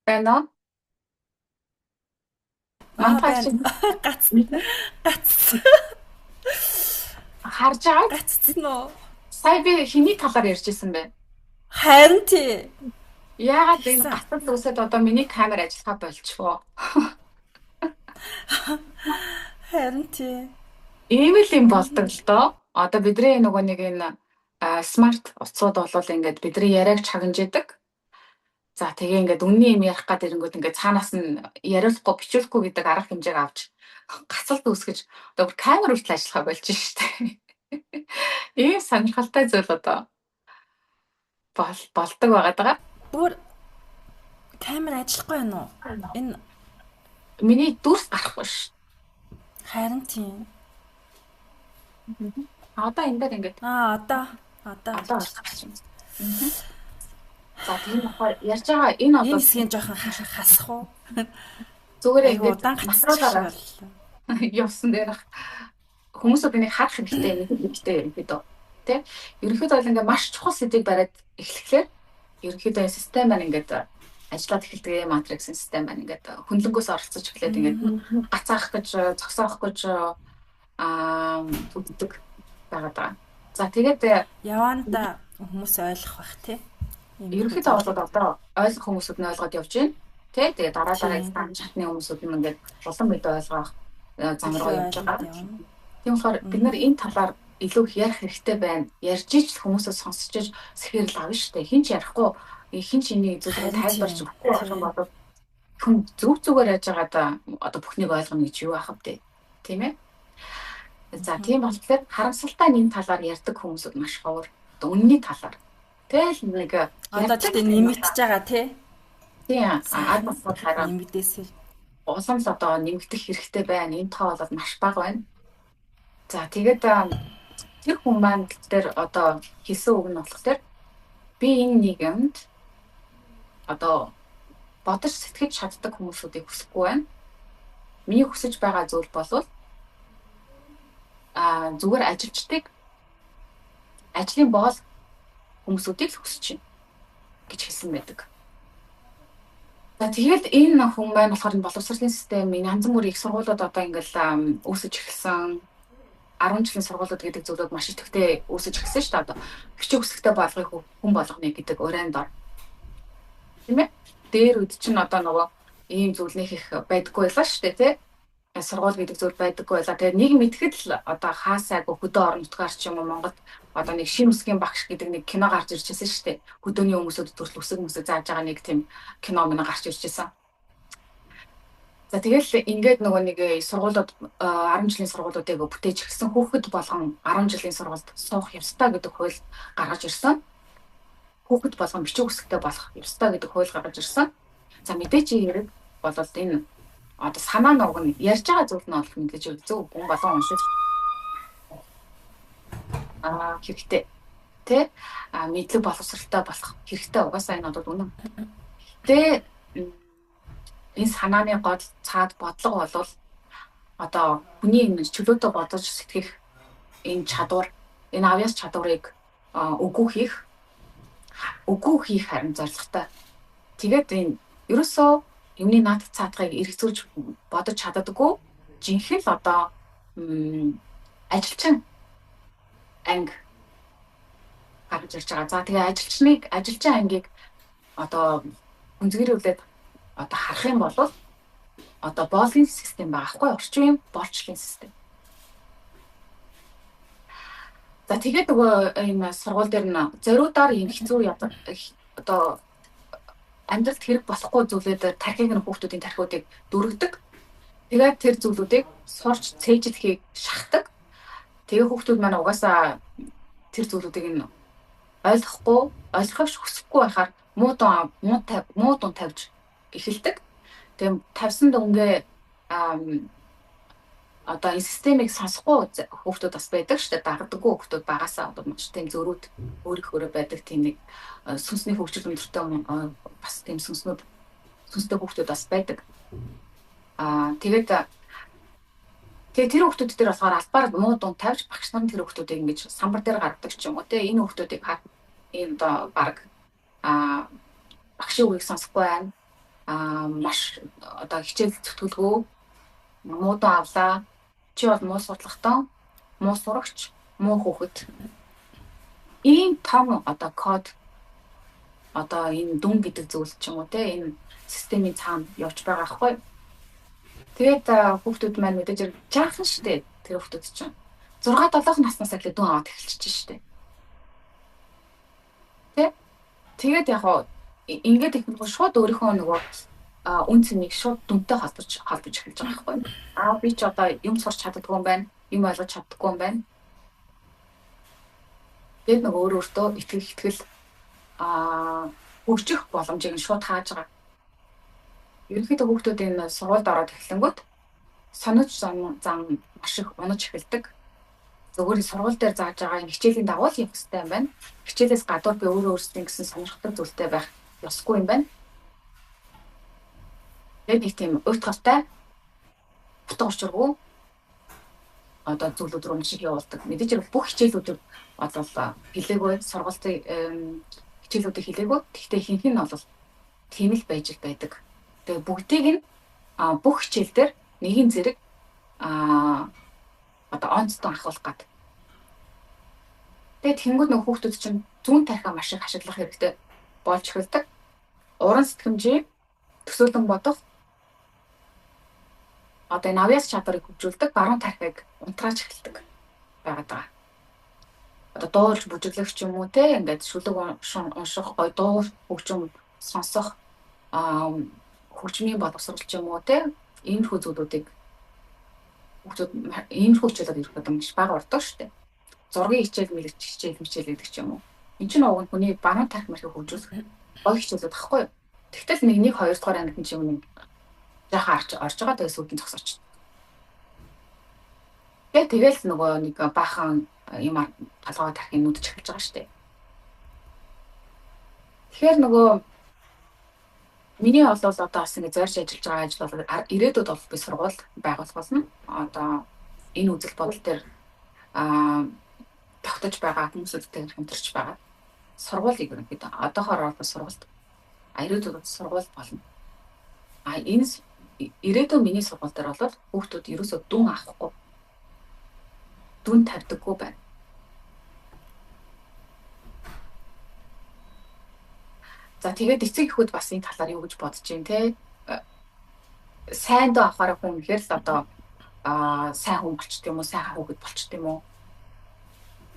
Байна уу? Аа Мантайч байна. Гац гац харж байгаад гаццсан уу? сая би хэний талаар ярьж исэн бэ? Харин тий. Яагаад энэ Тэгсэн. гацал үүсээд одоо миний камер ажиллахаа болчихвоо. Харин тий. Ийм л юм болдог л доо. Одоо бидний нөгөө нэг энэ смарт утсууд бол ингээд бидний яриаг чагнаж идэг. За тэгээ ингээд үнний юм ярих гад ирэнгүүт ингээд цаанаас нь яриулахгүй бичүүлэхгүй гэдэг арга хэмжээг авч гацалд үүсгэж одоо бүр камер хүртэл ажиллахаа болж штэ. Ийм сонирхолтой зүйл одоо болдог байгаа даа. Бүр камер ажиллахгүй байна уу? Энэ Миний дүрс гарахгүй ш. харин тийм. Одоо энэ дээр ингээд Аа одоо одоо гарч олчих ирж байна. чинь. За тийм болохоор ярьж байгаа энэ Энэ бол хэсгийн жоохон хасах уу? зүгээрээ Айгу ингээд удаан гацчих шиг натуралаараа боллоо. явсан дээр хүмүүсүүд энийг харах хэрэгтэй, мэдэх хэрэгтэй ерөнхийдөө. Тэ? Ерөнхийдөө бол ингээд маш чухал сэдвийг бариад эхлэхлээр ерөнхийдөө энэ систем маань ингээд ажиллаад эхэлдэг, матриксын систем маань ингээд хөндлөнгөөс оролцож эхлээд ингээд гацаах гэж, зогсоох гэж үздэг байгаа даа. За тэгээд Яванда хүмүүс ойлгох бах тий. Иймэрхүү ерөнхийдөө зүйлийг. бол одоо ойлгох хүмүүсүүд нь ойлгоод явж байна. Тэ? Тэгээд дараа дараа Тийм. экзамен шатны хүмүүсүүд нь ингээд улам илүү ойлгох зам Илүү руу явж ойлгоод байгаа. явна. Тийм болохоор бид нар энэ талаар илүү их ярих хэрэгтэй байна. Ярьж ич хүмүүсээ сонсч ич сэхэрл авна шүү дээ. Хин ч ярихгүй, хин ч энийг зүйлийг Харин тайлбарч тийм. өгөхгүй байх юм Тийм. бол хүн зүг зүгээр яаж байгаад одоо бүхнийг ойлгоно гэж юу байх вэ? Тийм ээ? За тийм болохоор харамсалтай нь энэ талаар ярьдаг хүмүүсүүд маш ховор. Одоо үнний талаар. Тэгэл нэг Одоо ярьдаг тэгтээ нэмэгдэж байгаа тий. тийм ад Сайхан басууд хараа нэмэгдээсэй. улам л одоо нэмэгдэх хэрэгтэй байна. Энэ тоо бол маш бага байна. За тэгээд тэр хүн маань тэр одоо хэлсэн үг нь болохоор би энэ нийгэмд одоо бодож сэтгэж чаддаг хүмүүсүүдийг хүсэхгүй байна. Миний хүсэж байгаа зүйл бол зүгээр ажилчдыг ажлын боол хүмүүсүүдийг л хүсэж байна гэж хэлсэн байдаг. За тэгэл энэ хүн маань болохоор энэ боловсролын систем, энэ янз бүрийн их сургуулиуд одоо ингээл үүсэж эхэлсэн. 10 жилийн сургуулиуд гэдэг зүйлүүд маш идэвхтэй үүсэж эхэлсэн шүү дээ. Одоо бичиг үсгтэй болгохыг хүн болгоно гэдэг урайн дор. Тийм ээ? Дээр үед чинь одоо нөгөө ийм зүйл нэх их байдаггүй байлаа шүү дээ, тий? Сургууль гэдэг зүйл байдаггүй байлаа. Тэгээд нэг мэтгэд л одоо хаасайг хөдөө орон нутгаар ч юм уу Монголд одоо нэг шин үсгийн багш гэдэг нэг кино гарч ирж байсан шүү дээ. Хөдөөний хүмүүсүүд төрөл үсэг мүсэг зааж байгаа нэг тийм кино мөн гарч ирж байсан. За тэгэл ингээд нөгөө нэг сургуулиуд 10 жилийн сургуулиудыг бүтээж эхэлсэн хүүхэд болгон 10 жилийн сургуульд суух ёстой гэдэг хууль гаргаж ирсэн. Хүүхэд болгон бичиг үсгтэй болох ёстой гэдэг хууль гаргаж ирсэн. За мэдээч хэрэг бол энэ одоо санаа нууг нь ярьж байгаа зүйл нь бол мэдээж зөв хүн болгон уншиж хэрэгтэй. Тэ? Мэдлэг боловсралтай болох хэрэгтэй угаасаа энэ бол үнэн. Тэ энэ санааны гол цаад бодлого бол одоо хүний энэ чөлөөтэй бодож сэтгэх энэ чадвар, энэ авьяас чадварыг үгүй хийх харин зорилготой. Тэгээд энэ ерөөсөө юмны наад цаадахыг эргцүүлж бодож чаддаггүй жинхэнэ л одоо ажилчин анги гарч ирж байгаа. За тэгээ ажилчин ангийг одоо гүнзгийрүүлээд одоо харах юм бол одоо боолын систем байгаа хгүй орчин үеийн боолчлын систем. За тэгээд нөгөө энэ сургууль дээр нь зориудаар юм хэцүү ядаг одоо амьдралд хэрэг болохгүй зүйлүүд тархийг нь хүүхдүүдийн тархиудыг дүргдэг. Тэгээд тэр зүйлүүдийг сурч цээжлэхийг шахдаг. Тэгээ хүүхдүүд маань угаасаа тэр зүйлүүдийг нь ойлгохгүй, ойлгохыг хүсэхгүй байхаар муу дун тавьж эхэлдэг. Тэгээ тавьсан дүнгээ одоо энэ системийг сонсохгүй хүүхдүүд бас байдаг шүү дээ. Дагдаггүй хүүхдүүд багасаа одоо маш тийм зөрүүд өөрийнхөөрөө байдаг тийм нэг сүнсний хөгжил өндөртэй бас тийм сүнстэй хүүхдүүд бас байдаг. Тэгээд тэр хүүхдүүд дээр болохоор албаар муу дун тавьж багш нар тэр хүүхдүүдийг ингэж самбар дээр гаргадаг ч юм уу те. Энэ хүүхдүүдийг хаа энэ одоо баг багшийн үгийг сонсохгүй байна. Маш одоо хичээл зүтгэлгүй муудаа авлаа. Чи бол муу судлагтан, муу сурагч, муу хүүхэд. Ийм том одоо код одоо энэ дүн гэдэг зүйл ч юм уу те энэ системийн цаана явж байгаа байхгүй. Тэгээд хүүхдүүд маань мэдээж жаахан штэ тэр хүүхдүүд чинь 6 7 наснаас эхлээд дүн аваад эхэлчихэж штэ. Тэ? Тэгээд яг хоо ингээд их нөгөө шууд өөрийнхөө нөгөө үн цэнийг шууд дүнтэй холбож холбож эхэлж байгаа байхгүй. Аа би ч одоо юм сурч чаддаггүй юм байна, юм ойлгож чаддаггүй юм байна. Тэгээд нөгөө өөр өөртөө итгэх итгэл хөгжих боломжийг нь шууд хааж байгаа. Ерөнхийдөө хүүхдүүд энэ сургуульд ороод эхлэнгүүт сониуч зам маш их унаж эхэлдэг. Зөвхөн сургууль дээр зааж байгаа энэ хичээлийн дагуу л явах хэрэгтэй юм байна. Хичээлээс гадуур би өөрөө өөрсдийн гэсэн сонирхдаг зүйлтэй байх ёсгүй юм байна. Тэгээд нэг тийм уйтгартай утга учиргүй одоо зүйлүүд рүү маш их явуулдаг. Мэдээж хэрэг бүх хичээлүүдийг бол хэлээгүй, сургалтын хичээлүүдийг хэлээгүй. Гэхдээ ихэнх нь бол тийм л байж л байдаг. Тэгээ бүгдийг нь бүх хичээл дээр нэгэн зэрэг одоо онцтой анхуулах гад. Тэгээд тэнгууд нөх хүүхдүүд чинь зүүн тархиа маш их ашиглах хэрэгтэй болж эхэлдэг. Уран сэтгэмжийн төсөөлөн бодох одоо энэ авьяас чадварыг хөгжүүлдэг, баруун тархийг унтрааж эхэлдэг байгаад байгаа. Одоо дуулж бүжиглэх ч юм уу те ингээд шүлэг унших, гой дуу хөгжим сонсох, хөгжмийн боловсрол ч юм уу те иймэрхүү зүйлүүдийг хүүхдүүд иймэрхүү хичээлүүд ирэхэд маш бага ордог шүү дээ. Зургийн хичээл, мэлэгч хичээл, мичээл гэдэг ч юм уу. Энд чинь уг нь хүний баруун тархи мархийг хөгжүүлэх гоё хичээлүүд байхгүй юу? Тэгтэл нэг нэг хоёр дугаар ангид ч юм нэг жаахан орж байгаа, тэгээ сүйдэн зогсооч. Тэгэл нөгөө нэг баахан юм толгой тархийг нүдж эхэлж байгаа шүү дээ. Тэгэхээр нөгөө миний бол одоо бас ингэ зорж ажиллаж байгаа ажил бол ирээдүйд бол би сургууль байгуулах болно. Одоо энэ үзэл бодол дээр тогтож байгаа хүмүүсүүдтэй хамтарч байгаа. Сургуулийг ерөнхийдөө одоохоор бол сургуульд, ирээдүйд бол сургууль болно. Энэ ирээдүйн миний сургууль дээр бол хүүхдүүд ерөөсөө дүн авахгүй, дүн тавьдаггүй байна. За тэгээд эцэг эхүүд бас энэ талаар юу гэж бодож байна те? Сайн дуу авахаараа хүн гэхээр л одоо сайн хүн болчт юм уу, сайн хүүхэд болчт юм уу?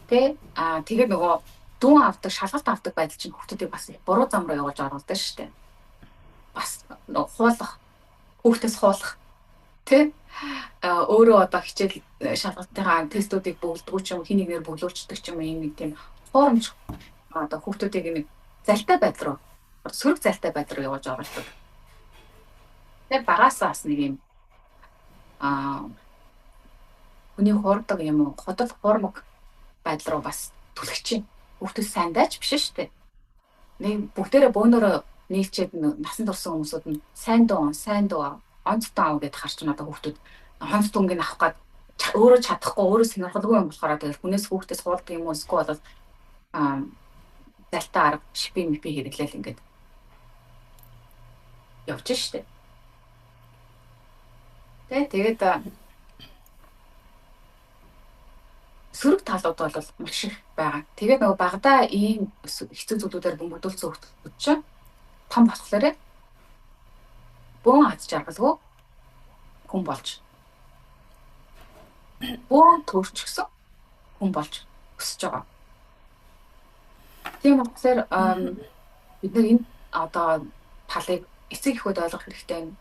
Тэ? Тэгээд нөгөө дүн авдаг, шалгалт авдаг байдал чинь хүүхдүүдийг бас буруу зам руу явуулж оруулдаг шүү дээ. Бас хуулах, хүүхдээс хуулах, тэ? Өөрөө одоо хичээл шалгалтынхаа тестүүдийг бөглөдгүү ч юм уу, хин нэгнээр бөглүүлчихдэг ч юм уу, ийм нэг тийм хуурамч одоо хүүхдүүдийг нэг залтай байдал руу, сөрөг залтай байдал руу явуулж оруулдаг. Тэгээ багасаа бас нэг юм хүний хуурдаг юм уу, ходол хуурмаг байдал руу бас түлхэж чинь. Хүүхдүүд сайн дайч биш шүү дээ. Нэг бүгдээрээ бөөнөрөө нийлчээд насан турсан хүмүүсүүд нь сайн дуу, сайн дуу, онцтой аав гэдээ харч одоо хүүхдүүд онц дүнгийг авах гээд өөрөө чадахгүй, өөрөө сонирхолгүй юм болохоор тэгэл хүнээс хүүхдээс хуулдаг юм уу, эсвэл бол залтай арга шипи мипи хэрэглээл ингээд явж штэ. Тэ тэгээд сөрөг талууд бол маш их байгаа. Тэгээд нөгөө багадаа ийм хэцүү зүйлүүдээр бөмбөгдүүлсэн хүүхдүүд чинь том болохоор бөөн аз жаргалгүй хүн болж, бөөн төрчихсөн хүн болж өсөж байгаа. Тийм болохоор бид нар энэ одоо талыг эцэг эхүүд ойлгох хэрэгтэй байна.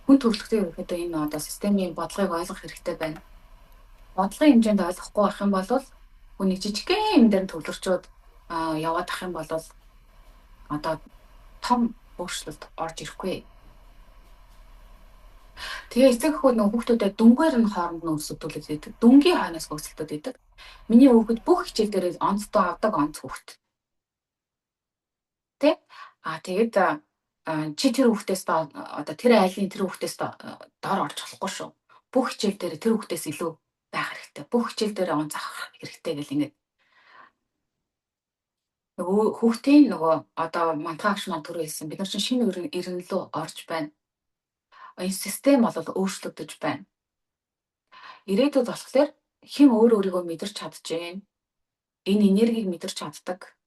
Хүн төрөлхтөө ерөнхийдөө энэ одоо системийн бодлогыг ойлгох хэрэгтэй байна. Бодлогын хэмжээнд ойлгохгүй байх юм бол хүний жижигхэн юм дээр төвлөрчөөд яваад ах юм бол одоо том өөрчлөлт орж ирэхгүй. Тэгээ эцэг эхүүд нөх хүүхдүүдэд дүнгээр нь хооронд нь өрсөлдүүлээд байдаг. Дүнгийн хойноос өрсөлдөд байдаг. Миний хүүхэд бүх хичээл дээрээ онцтой авдаг онц хүүхэд. Тэ? Тэгээд чи тэр хүүхдээс одоо тэр айлын тэр хүүхдээс дор орж болохгүй шүү. Бүх хичээл дээр тэр хүүхдээс илүү байх хэрэгтэй. Бүх хичээл дээр онц авах хэрэгтэй гэл ингээд Нөгөө хүүхдийн нөгөө одоо мантаа агш маань түрүү хэлсэн бид нар чинь шинэ эрен рүү орж байна. Энэ систем бол өөрчлөгдөж байна. Ирээдүйд болохоор хэн өөр өөрийгөө мэдэрч чадж гин. Энэ энергийг мэдэрч чаддаг.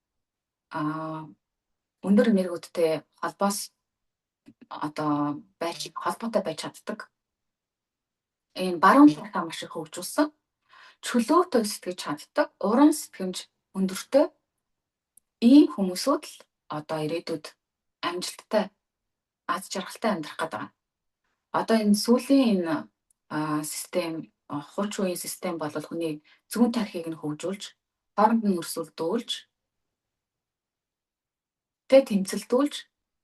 Өндөр энергиудтай холбоос одоо байж холбоотой байж чаддаг. Энэ баруун талаа маш их хөгжүүлсэн. Чөлөөтэй сэтгэж чаддаг, уран сэтгэмж өндөртэй ийм хүмүүсүүд л одоо ирээдүйд амжилттай, аз жаргалтай амьдрах гэдэг байгаа. Одоо энэ сүүлийн энэ систем, хуучин үеийн систем бол хүний зүүн тархийг нь хөгжүүлж, хооронд нь өрсөлдүүлж, тэ тэмцэлдүүлж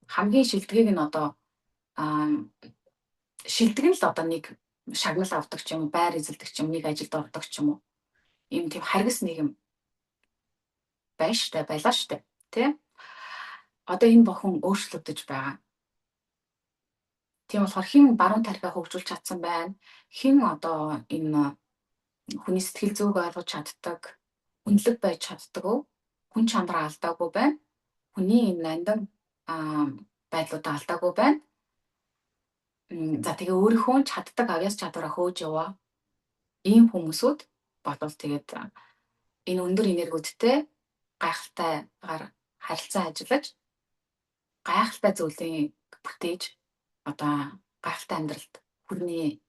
хамгийн шилдгийг нь одоо шилдэг нь л одоо нэг шагнал авдаг ч юм уу, байр эзэлдэг ч юм, нэг ажилд ордог ч юм уу. Ийм тийм харгас нийгэм байж штэ, байлаа штэ, тий? Одоо энэ бүхэн өөрчлөгдөж байгаа. Тийм болохоор хэн баруун тархиа хөгжүүлж чадсан байна, хэн одоо энэ хүний сэтгэл зүйг ойлгож чаддаг, үнэлэг байж чаддаг уу, хүн чанараа алдаагүй байна, хүний энэ нандин байдлуудаа алдаагүй байна. За тэгээ өөрийнхөө чаддаг авьяас чадвараа хөөж яваа. Ийм хүмүүсүүд бодвол тэгээд энэ өндөр энергиудтэй гайхалтайгаар харилцан ажиллаж гайхалтай зүйлийг бүтээж одоо гайхалтай амьдралд хүрнэ.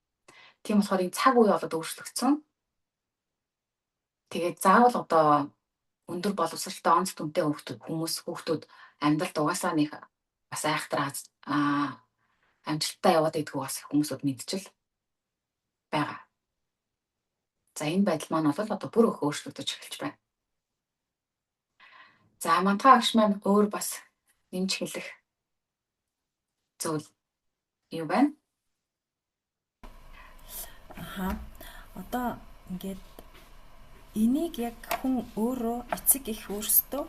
Тийм болохоор энэ цаг үе болоод өөрчлөгдсөн. Тэгээд заавал одоо өндөр боловсралтай онц дүнтэй хүмүүс хүүхдүүд амьдралд угаасаа нэг бас айхтар амжилттай яваад идэггүй бас хүмүүсүүд мэдчил байгаа. За энэ байдал маань бол одоо бүр их өөрчлөгдөж эхэлж байна. За мантаа агш маань өөр бас нэмж хэлэх зүйл юу байна? Аха. Одоо ингээд энийг яг хүн өөрөө эцэг их өөрсдөө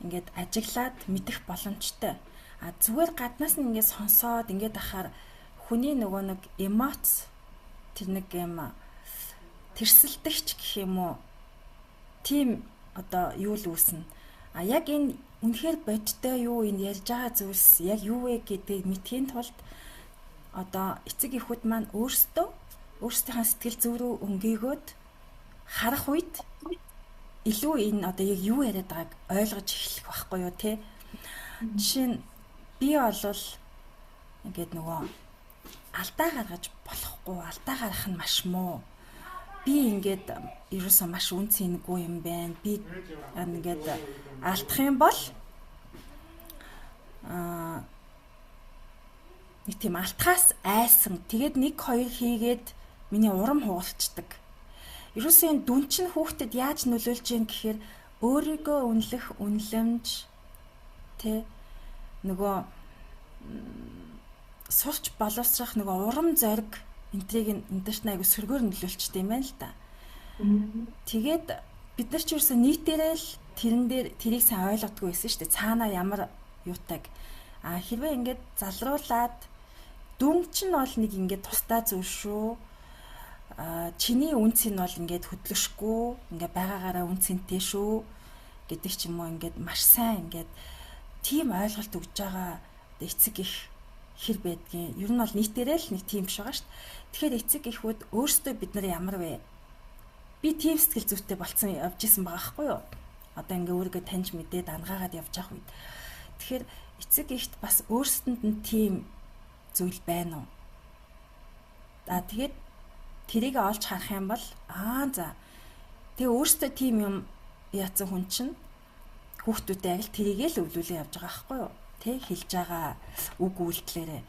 ингээд ажиглаад мэдэх боломжтой. А зүгээр гаднаас нь ингээд сонсоод ингээд ахаар хүний нөгөө нэг эмоц тэр нэг юм тэрсэлдэгч гэх юм уу, тийм одоо юу л үүснэ. А яг энэ үнэхээр бодиттой юу, энэ ярьж байгаа зүйлс яг юу вэ гэдгийг мэдхийн тулд одоо эцэг эхүүд маань өөрсдөө өөрсдийнхээ сэтгэл зүй рүү өнгийгөөд харах үед илүү энэ одоо яг юу яриад байгааг ойлгож эхлэх байхгүй юу, те. Жишээ нь би олвол ингээд нөгөө алдаа гаргаж болохгүй, алдаа гаргах нь маш муу. Би ингээд ерөөсөө маш үн цэнэгүй юм байна. Би ингээд алдах юм бол нэг тийм алтхаас айсан. Тэгээд 1 2 хийгээд миний урам хугарчдаг. Ерөөсөө энэ дүн чинь хүүхдэд яаж нөлөөлж гин гэхээр өөрийгөө үнэлэх үнэлэмж, тэ, нөгөө сурч боловсрох нөгөө урам зориг энтрийг энэ ч айгу сөргөөр нөлөөлчтэй юм байна л да. Тэгээд бид нар ч ерөөсөө нийтээрээ л тэрэн дээр тэрийг сайн ойлгодгүй байсан шүү дээ. Цаанаа ямар юутайг. А хэрвээ ингээд залруулад дүн чинь бол нэг ингээд тусдаа зүйл шүү. А чиний үнц нь бол ингээд хөдлөшгүй, ингээд байгаагаараа үнц энтэй шүү гэдэг ч юм уу, ингээд маш сайн ингээд тийм ойлголт өгж байгаа эцэг их хэр байдгийг. Ер нь бол нийтээрээ л нэг тийм биш байгаа шүү дээ. Тэгэхээр эцэг эхүүд өөрсдөө бид нар ямар вэ? Би тийм сэтгэл зүйтэй болцсон явж исэн байгаа хгүй юу? Одоо ингээ өөрийгөө таньж мэдээд ангаагаад явж явах үед. Тэгэхээр эцэг эхт бас өөрсдөнд нь тийм зүйл байна уу? За тэгээд тэрийг олж харах юм бол аа за тэгээ өөрсдөө тийм юм яатсан хүн чинь хүүхдүүдэд яг л тэрийг л өвлүүлээ явж байгаа байхгүй юу? Тэ, хэлж байгаа үг үйлдэлээрээ.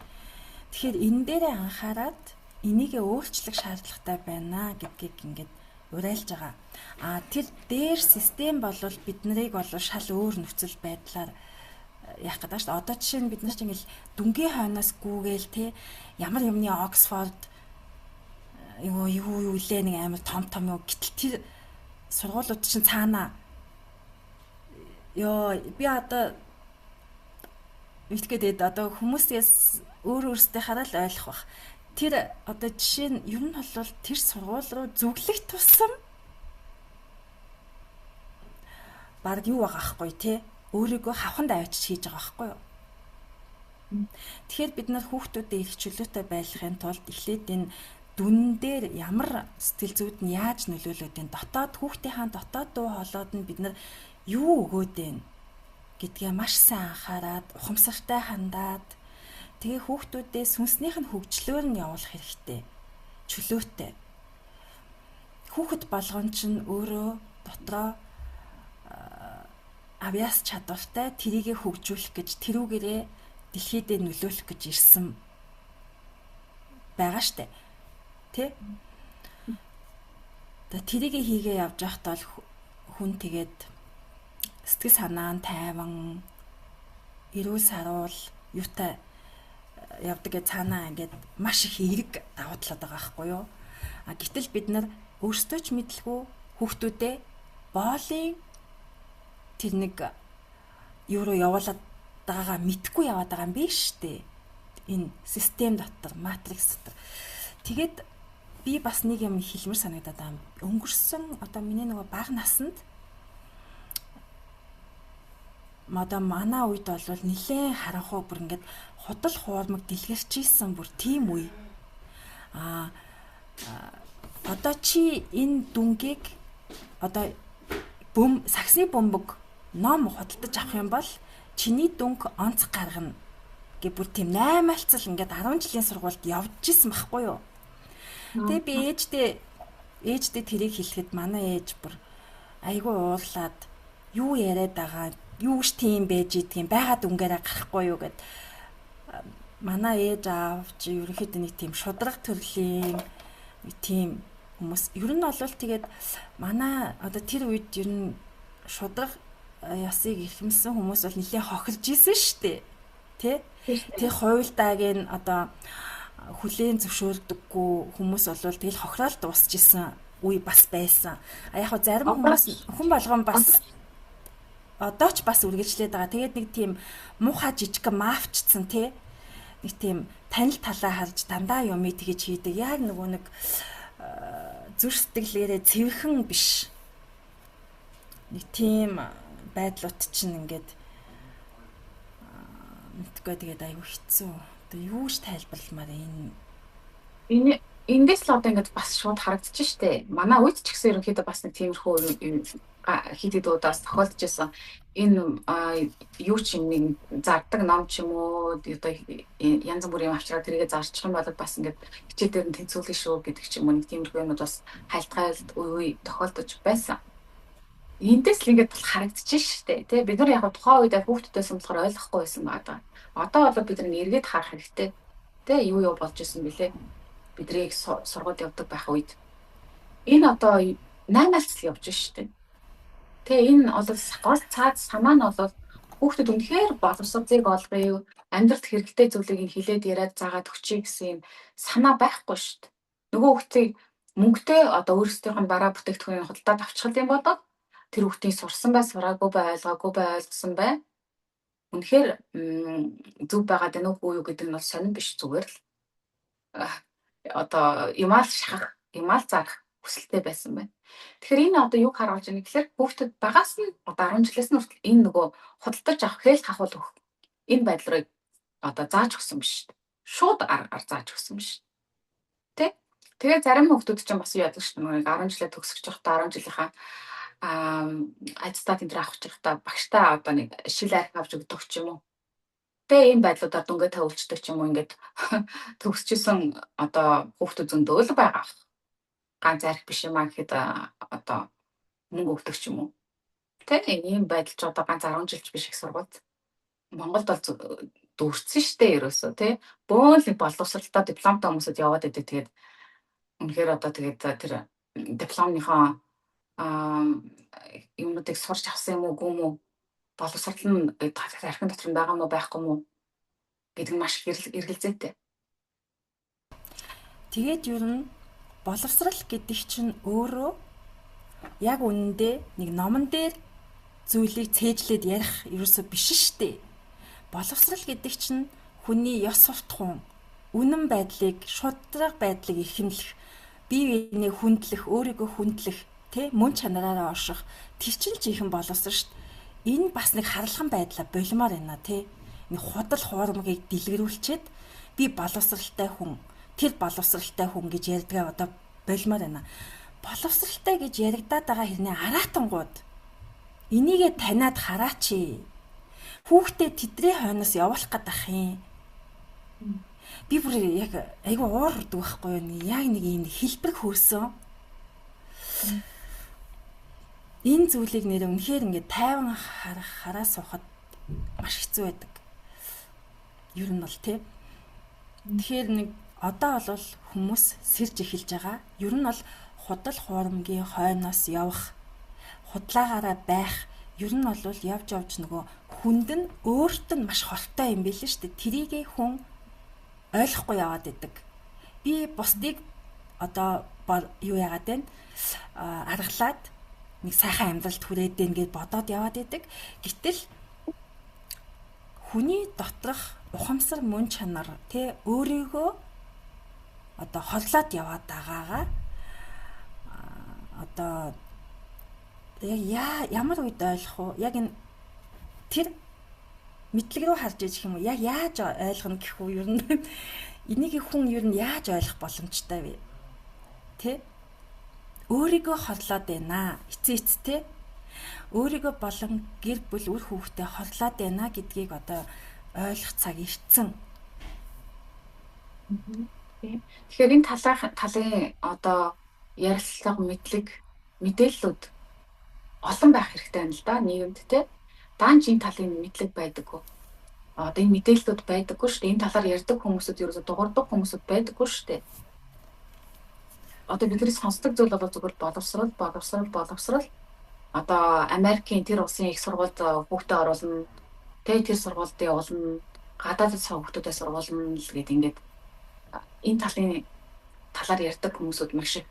Тэгэхээр энэ дээрээ анхаарад энийгээ өөрчлөх шаардлагатай байна гэдгийг ингээд уриалж байгаа. А тэр дээр систем бол бид нарыг бол шал өөр нөхцөл байдлаар яах гэдэг шүү дээ. Одоо жишээ нь бид нар чинь ингээл дүнгийн хойноос гүүгээл те ямар юмны Оксфорд юу юу юу лээ нэг амар том том юу, гэтэл тэр сургуулиуд чинь цаанаа ёо би одоо мэдгээд одоо хүмүүсээс өөр өөрсдөө хараад л ойлгох бах. Тэр одоо жишээ нь ер нь бол тэр сургууль руу зүглэх тусам Бараг юу байгаа хгүй те, өөрийгөө хавханд авчиж хийж байгаа байхгүй юу? Тэгэхээр бид нар хүүхдүүдэд эрх чөлөөтэй байлгахын тулд эхлээд энэ дүн дээр ямар сэтгэл зүйд нь яаж нөлөөлөд байна, дотоод хүүхдийнхаа дотоод дуу хоолойд нь бид нар юу өгөөд байна гэдгээ маш сайн анхаарад, ухамсартай хандаад, тэгээ хүүхдүүдээ сүнснийх нь хөгжлөөр нь явуулах хэрэгтэй. Чөлөөтэй. Хүүхэд болгон чинь өөрөө дотроо авьяас чадвартай, тэрийгэ хөгжүүлэх гэж, тэрүүгээрээ дэлхийдээ нөлөөлөх гэж ирсэн байгаа штэ. Тэ? Тэгээ тэрийгэ хийгээ явж байхдаа л хүн тэгээд сэтгэл санаа нь тайван, эрүүл саруул юутай явдаг гэ цаанаа ингээд маш их эерэг давуу талаад байгаа байхгүй юу? А гэтэл бид нар өөрсдөө ч мэдлгүй хүүхдүүдээ боолын тэр нэг юу руу явуулаад байгаагаа мэдхгүй яваад байгаа юм биш үү? Энэ систем дотор, матрикс дотор. Тэгээд би бас нэг юм хэлмэр санагдаад байгаа юм. Өнгөрсөн одоо миний нөгөө бага наснд одоо манай үед бол нилээн харанхуй бүр ингээд худал хуурмаг дэлгэрч исэн бүр тийм үе. Аа одоо чи энэ дүнгийг одоо бөм саксны бөмбөг ном худалдаж авах юм бол чиний дүнг онц гаргана гэ бүр тийм наймаалцал ингээд 10 жилийн сургуульд явж исэн байхгүй юу. Тэгээ би ээждээ тэрийг хэлэхэд манай ээж бүр айгүй уурлаад юу яриад байгаа, юу ч тийм байж идэгин байгаа дүнгээрээ гарахгүй юу гэд. Манай ээж аав чи ерөнхийдөө нэг тийм шудраг төрлийн нэг тийм хүмүүс. Ер нь бол тэгээд манай одоо тэр үед ер нь шудраг ёсыг эрхэмлсэн хүмүүс бол нэлээд хохирж исэн шүү дээ. Тэ? Тэр хуйлдааг нь одоо хүлээн зөвшөөрдөггүй хүмүүс бол тэгэл хохироол дуусч исэн үе бас байсан. А яг хөө зарим хүмүүс хүн болгон бас одоо ч бас үргэлжлээд байгаа. Тэгээд нэг тийм муухай жижиг мафчцсан тий. Нэг тийм танил талаа харж дандаа юмыг тэгэж хийдэг. Яг нөгөө нэг зүр сэтгэлээрээ цэвэрхэн биш. Нэг тийм байдлууд чинь ингээд мэдгүй тэгээд айгүй хэцүү. Одоо юу ч тайлбарламаар энэ. Энэ эндээс л одоо ингээд бас шууд харагдчих штэ. Манай үед ч гэсэн ерөнхийдөө бас нэг тиймэрхүү хит хит удаас тохиолдож исэн. Энэ юу ч юм нэг зардаг ном ч юм уу одоо янз бүрийн юм авчраад тэрийгэ зарчих юм бол бас ингээд хичээл дээр нь тэнцвүүлнэ шүү гэдэг ч юм уу нэг тиймэрхүү юмуд бас хайлтгайлт үе үе тохиолдож байсан. Эндээс л ингээд бол харагдчих штэ. Тэ бид нар яг тухайн үед хүүхдүүдээс болохоор ойлгохгүй байсан байгаа. Одоо бол бид нар эргээд харах хэрэгтэй. Тэ юу юу болж исэн бэлээ. Бидрийг сургуульд явдаг байх үед энэ одоо наймаалцал явж штэ. Тэ энэ бол гол цаад санаа нь бол хүүхдэд үнэхээр боловсролыг олгоё, амьдралд хэрэгтэй зүйлийг нь хилээд яриад заагаад өгчий гэсэн юм санаа байхгүй штэ. Нөгөө хүүхдийг мөнгөтэй одоо өөрсдийнх нь бараа бүтээгдэхүүнийг худалдаад авчих юм бодоод тэр хүүхдийн сурсан бай, сураагүй бай, ойлгоогүй бай, ойлгосон бай. Үнэхээр зөв байгаад байна уугүй юу гэдэг нь бол сонирн биш, зүгээр л одоо юмаал шахах, юмаал зарах хүсэлтэй байсан байна. Тэгэхээр энэ одоо юг харуулж байна гэхээр хүүхдэд багаас нь одоо 10 жилээс нь хүртэл энэ нөгөө худалдаж авах, хээл хахуул өгөх энэ байдал руу одоо зааж өгсөн биш. Шууд аргаар зааж өгсөн биш. Тэ? Тэгээ зарим хүүхдүүд ч бас юу яадаг шүү дээ. 10 жилээ төгсөж байхдаа 10 жилийнхаа аттестат энэ төр авах байхдаа багштай одоо нэг шил арх авч өгдөг ч юм уу. Тэгээ ийм байдлуудаар дүнгээ тавилчдаг ч юм уу ингээд төгсөжсэн одоо хүүхдүүд зөндөө л байгаа. Ганц арх биш юм а гэхэд одоо мөнгө өгдөг ч юм уу. Тэ ийм байдал ч одоо ганц 10 жилч биш их сургуульд. Монголд бол дүүрсэн штэ ерөөсөө тий. Бөөн л боловсралтай дипломтой хүмүүсд яваад идэг. Тэгээд үнэхээр одоо тэгээд тэр дипломныхоо юмнуудыг сурч авсан юм уу үгүй юм уу? Боловсрал нь архин дотор нь байгаа мó байхгүй мó гэдэг нь маш их эргэлзээтэй. Тэгээд ер нь боловсрал гэдэг чинь өөрөө яг үнэндээ нэг номон дээр зүйлийг цээжлээд ярих ерөөсөө биш шүү дээ. Боловсрал гэдэг чинь хүний ёс суртахуун, үнэн байдлыг, шударга байдлыг эрхэмлэх, бие биенээ хүндлэх, өөрийгөө хүндлэх Тэ, мөн чанараараа орших тэр чинь л жинхэнэ боловсрал шүү дээ. Энэ бас нэг харалхан байдлаа болимоор байна, тэ. Нэг худал хуурамгийг дэлгэрүүлчихэд би боловсралтай хүн, тэр боловсралтай хүн гэж ярьдгаа одоо болимоор байна. Боловсралтай гэж яригадаад байгаа хэрнээ араатангууд энийгээ таниад хараач. Хүүхдээ тэдний хойноос явуулах гээд ах юм. Би бүр яг айгүй уур хүрдэг байхгүй юу? Яг нэг юм хэлбэр хөөсөн. Энэ зүйлийг нэр үнэхээр ингээд тайван хараа суухад маш хэцүү байдаг. Ер нь бол тий. Тэгэхээр нэг одоо бол хүмүүс сэрж эхэлж байгаа. Ер нь бол худал хуурамгийн хойноос явах, худлаагаараа байх, ер нь бол явж явж нөгөө хүнд нь өөрт нь маш хортой юм билээ шүү дээ. Тэрийгээ хүн ойлгохгүй яваад идэг. Би бусдыг одоо юу яагаад вэ? Аргалаад нэг сайхан амьдралд хүрээд гэн гэж бодоод яваад идэг. Гэтэл хүний доторх ухамсар мөн чанар тэ өөрийгөө одоо хорлоод яваад байгаагаа одоо яг ямар үед ойлгох вэ? Яг энэ тэр мэдлэг рүү харж иж юм уу? Яг яаж ойлгоно гэх үү? Ер нь энийг хүн ер нь яаж ойлгох боломжтой вэ? Тэ? Өөрийгөө хорлоод байна. Эцээ эцтэй өөрийгөө болон гэр бүл үр хүүхдээ хорлоод байна гэдгийг одоо ойлгох цаг ирсэн. Тэгэхээр энэ талын одоо ярилцлага, мэдлэг, мэдээллүүд олон байх хэрэгтэй байна л да нийгэмд те. Даанч энэ талын мэдлэг байдаггүй. Одоо энэ мэдээллүүд байдаггүй шүү дээ. Энэ талаар ярьдаг хүмүүсүүд ерөөсө дуурдаг хүмүүсүүд байдаггүй шүү дээ. Одоо бидний сонсдог зүйл бол зүгээр боловсрал, боловсрал, боловсрал. Одоо Америкийн тэр улсын их сургуульд хүүхдээ оруулна, тэ тэр сургуульд явуулна, гадаадд хүүхдүүдэд сургуулна л гэд ингээд энэ талын талаар ярьдаг хүмүүсүүд маш их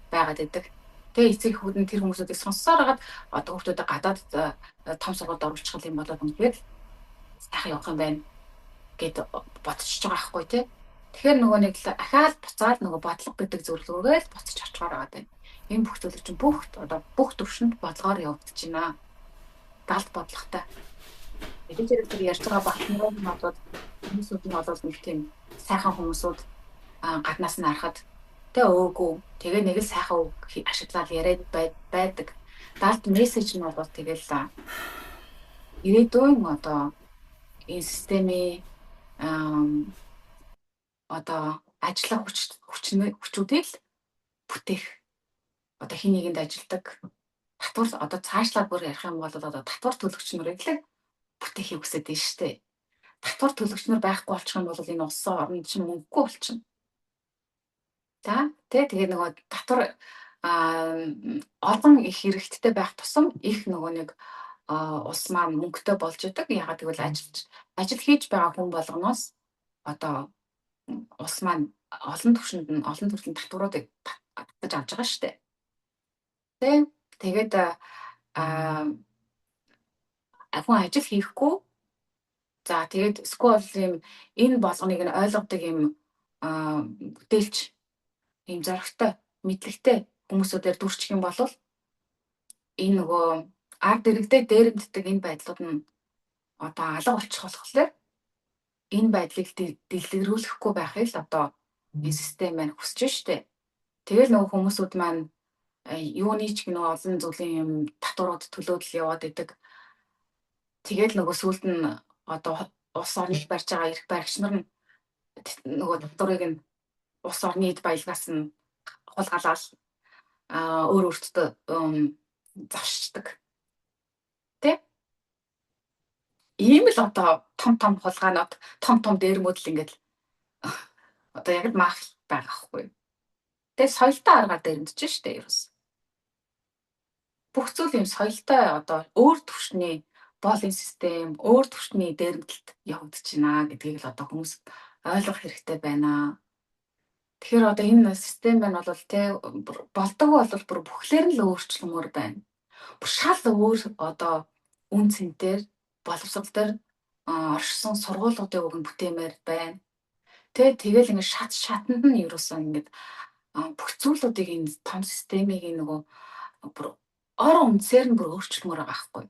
байгаад байдаг. Тэгээ эцэг эхүүд нь тэр хүмүүсүүдийг сонссоор хагаад одоо хүүхдүүдэд гадаад том сургуульд оруулчих юм бол үнэхээр сайхан явах юм байна гэд бодчихож байгаа байхгүй тий. Тэгэхээр нөгөө нэг ахаал буцаад нөгөө бодлого гэдэг зүйл рүүгээ л буцаж очихоор байгаа даа. Энэ бүх зүйл чинь бүх одоо бүх төвшөнд бодлогоор явагдаж байна. Галт бодлоготой. Мэдээж хэрэг тэр ярьж байгаа багтнаар нь бол хүмүүсүүд нь бол нэг тийм сайхан хүмүүсүүд гаднаас нь харахад тэ өөгүй. Тэгээ нэг л сайхан үг ашиглаад яриад байдаг. Далд мессеж нь бол тэгэл ирээдүйн одоо энэ системийн одоо ажиллах хүчүүдийг л бүтээх одоо хин нэгэнд ажилдаг татвар одоо цаашлаад бүр ярих юм бол одоо татвар төлөгч нарыг л бүтээхийг хүсэж байна шүү дээ. Татвар төлөгч нар байхгүй болчих юм бол энэ улсын орн чинь мөнгөгүй болчихно. За тий тэгээ нөгөө татвар олон их хэрэгттэй байх тусам их нөгөө нэг улс маань мөнгөтэй болж идэг. Ягаад гэвэл ажил хийж байгаа хүн болгоноос одоо улс маань олон түвшинд нь олон төрлийн татваруудыг татаж авч байгаа шүү дээ. Тэ тэгээд хүн ажил хийхгүй. За тэгээд эсвэл юм энэ болгоныг нь ойлгодог юм бүтээлч ийм зоригтой, мэдлэгтэй хүмүүсүүдээр дүрчих юм бол энэ нөгөө ард иргэдээ дээрэмддэг энэ байдлууд нь одоо алга болчих болохоор энэ байдлыг дэлгэрүүлэхгүй байхыг л одоо энэ систем маань хүсэж штэ. Тэгэл нөгөө хүмүүсүүд маань юуны ч гэнэ олон зүйлийн юм татварууд төлөөд л яваад идэг. Тэгэл нөгөө сүүлд нь одоо улс орныг барьж байгаа эрх баригч нар нь нөгөө татварыг нь улс орны эд баялгаас нь хулгайлал өөр өөртөө завшчихдаг. Тэ? Ийм л одоо том том хулгайнууд, том том дээрмүүд л ингээд одоо яг л маф байгаа хгүй. Тэгээ соёлтой аргаар дээрэмдэж штэ ерөөс. Бүх зүйл юм соёлтой одоо өөр түвшний боолын систем, өөр түвшний дээрэмдэлт явагдаж байна гэдгийг л одоо хүмүүс ойлгох хэрэгтэй байна. Тэгэхээр одоо энэ систем маань бол тэ болдог бол бүр бүхлээр нь л өөрчлөмөр байна. Бүр шал өөр одоо үн цэнтэр боловсрол дээр оршсон сургуулиудын үг нь бүтээмээр байна. Тэ тэгэл ингээд шат шатанд нь ерөөсөө ингээд бүх зүйлүүдийг энэ том системийг нөгөө Бүр ор үндсээр нь бүр өөрчлөмөр байгаа байхгүй.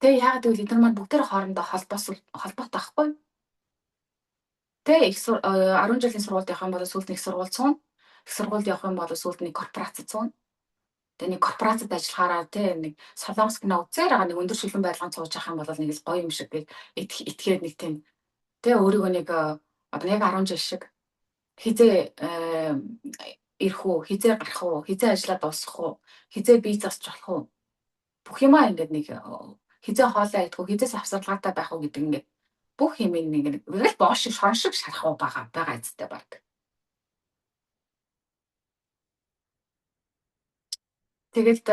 Тэгээ яагаад гэвэл эдгээр маань бүгдээр хоорондоо холбоотой байхгүй. Тэ их 10 жилийн сургуульд явах юм бол сүүлд нэг сургууль цуuna. Их сургуульд явах юм бол сүүлд нэг корпорацид цуuna. Тэгээ нэг корпорацид ажиллахаараа тэ нэг солонгос кино үзээр байгаа нэг өндөр шилэн барилганд сууж явах юм бол нэг л гоё юм шиг гэж итгээд нэг тийм тэ өөрийгөө нэг одоо яг 10 жил шиг хизээ ирэх үү, хизээ гарах уу, хизээ ажиллаад дуусгах уу, хизээ бие засч болох уу. Бүх юмаа ингээд нэг хизээ хоолоо идэх үү, хизээ савсарлагаатай байх уу гэдэг ингээд бүх юм нэг л боо шиг шорон шиг шарах уу байгаа эцтэй баг. Тэгэл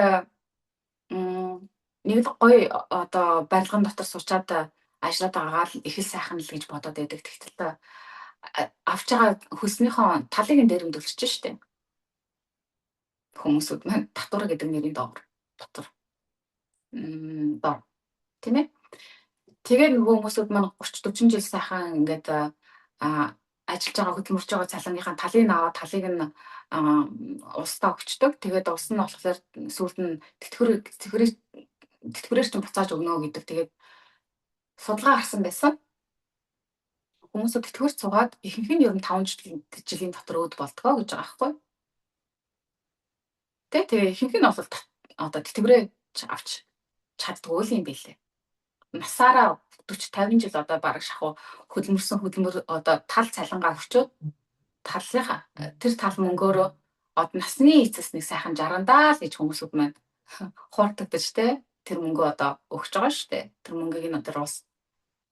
нэг л гоё одоо барилгын дотор суучаад ажиллаад байгаагаа л их л сайхан л гэж бодоод байдаг. Тэгтэл авч байгаа хөлснийхөө талыг нь дээрэмдүүлчихэж штэ. Хүмүүсүүд маань татвар гэдэг нэрийн доогор дотор. Дор. Тийм ээ. Тэгээд нөгөө хүмүүсүүд маань 30 40 жил сайхан ингээд ажиллаж байгаа хөдөлмөрч байгаа цалингийнхаа талыг нь аваад талыг нь улсдаа өгчдөг. Тэгээд улс нь болохоор сүүлд нь тэтгэврээр чинь буцааж өгнө гэдэг. Тэгээд судалгаа гарсан байсан. Хүмүүсүүд тэтгэвэр цугаад ихэнх нь ер нь 5 жилийн дотор өөд болдгоо гэж байгаа байхгүй. Тэ тэгээ ихэнх нь бол одоо тэтгэврээ авч чаддгүй л юм билээ. Насаараа 40 50 жил одоо бараг шахуу хөдөлмөрсөн хөдөлмөр одоо тал цалингаа өгчөөд талынхаа тэр тал мөнгөөрөө одоо насны эцэс нэг сайхан 60 даа л гэж хүмүүсүүд маань хуурдагдаж те тэр мөнгөө одоо өгч байгаа шүү дээ. Тэр мөнгийг нь одоо улс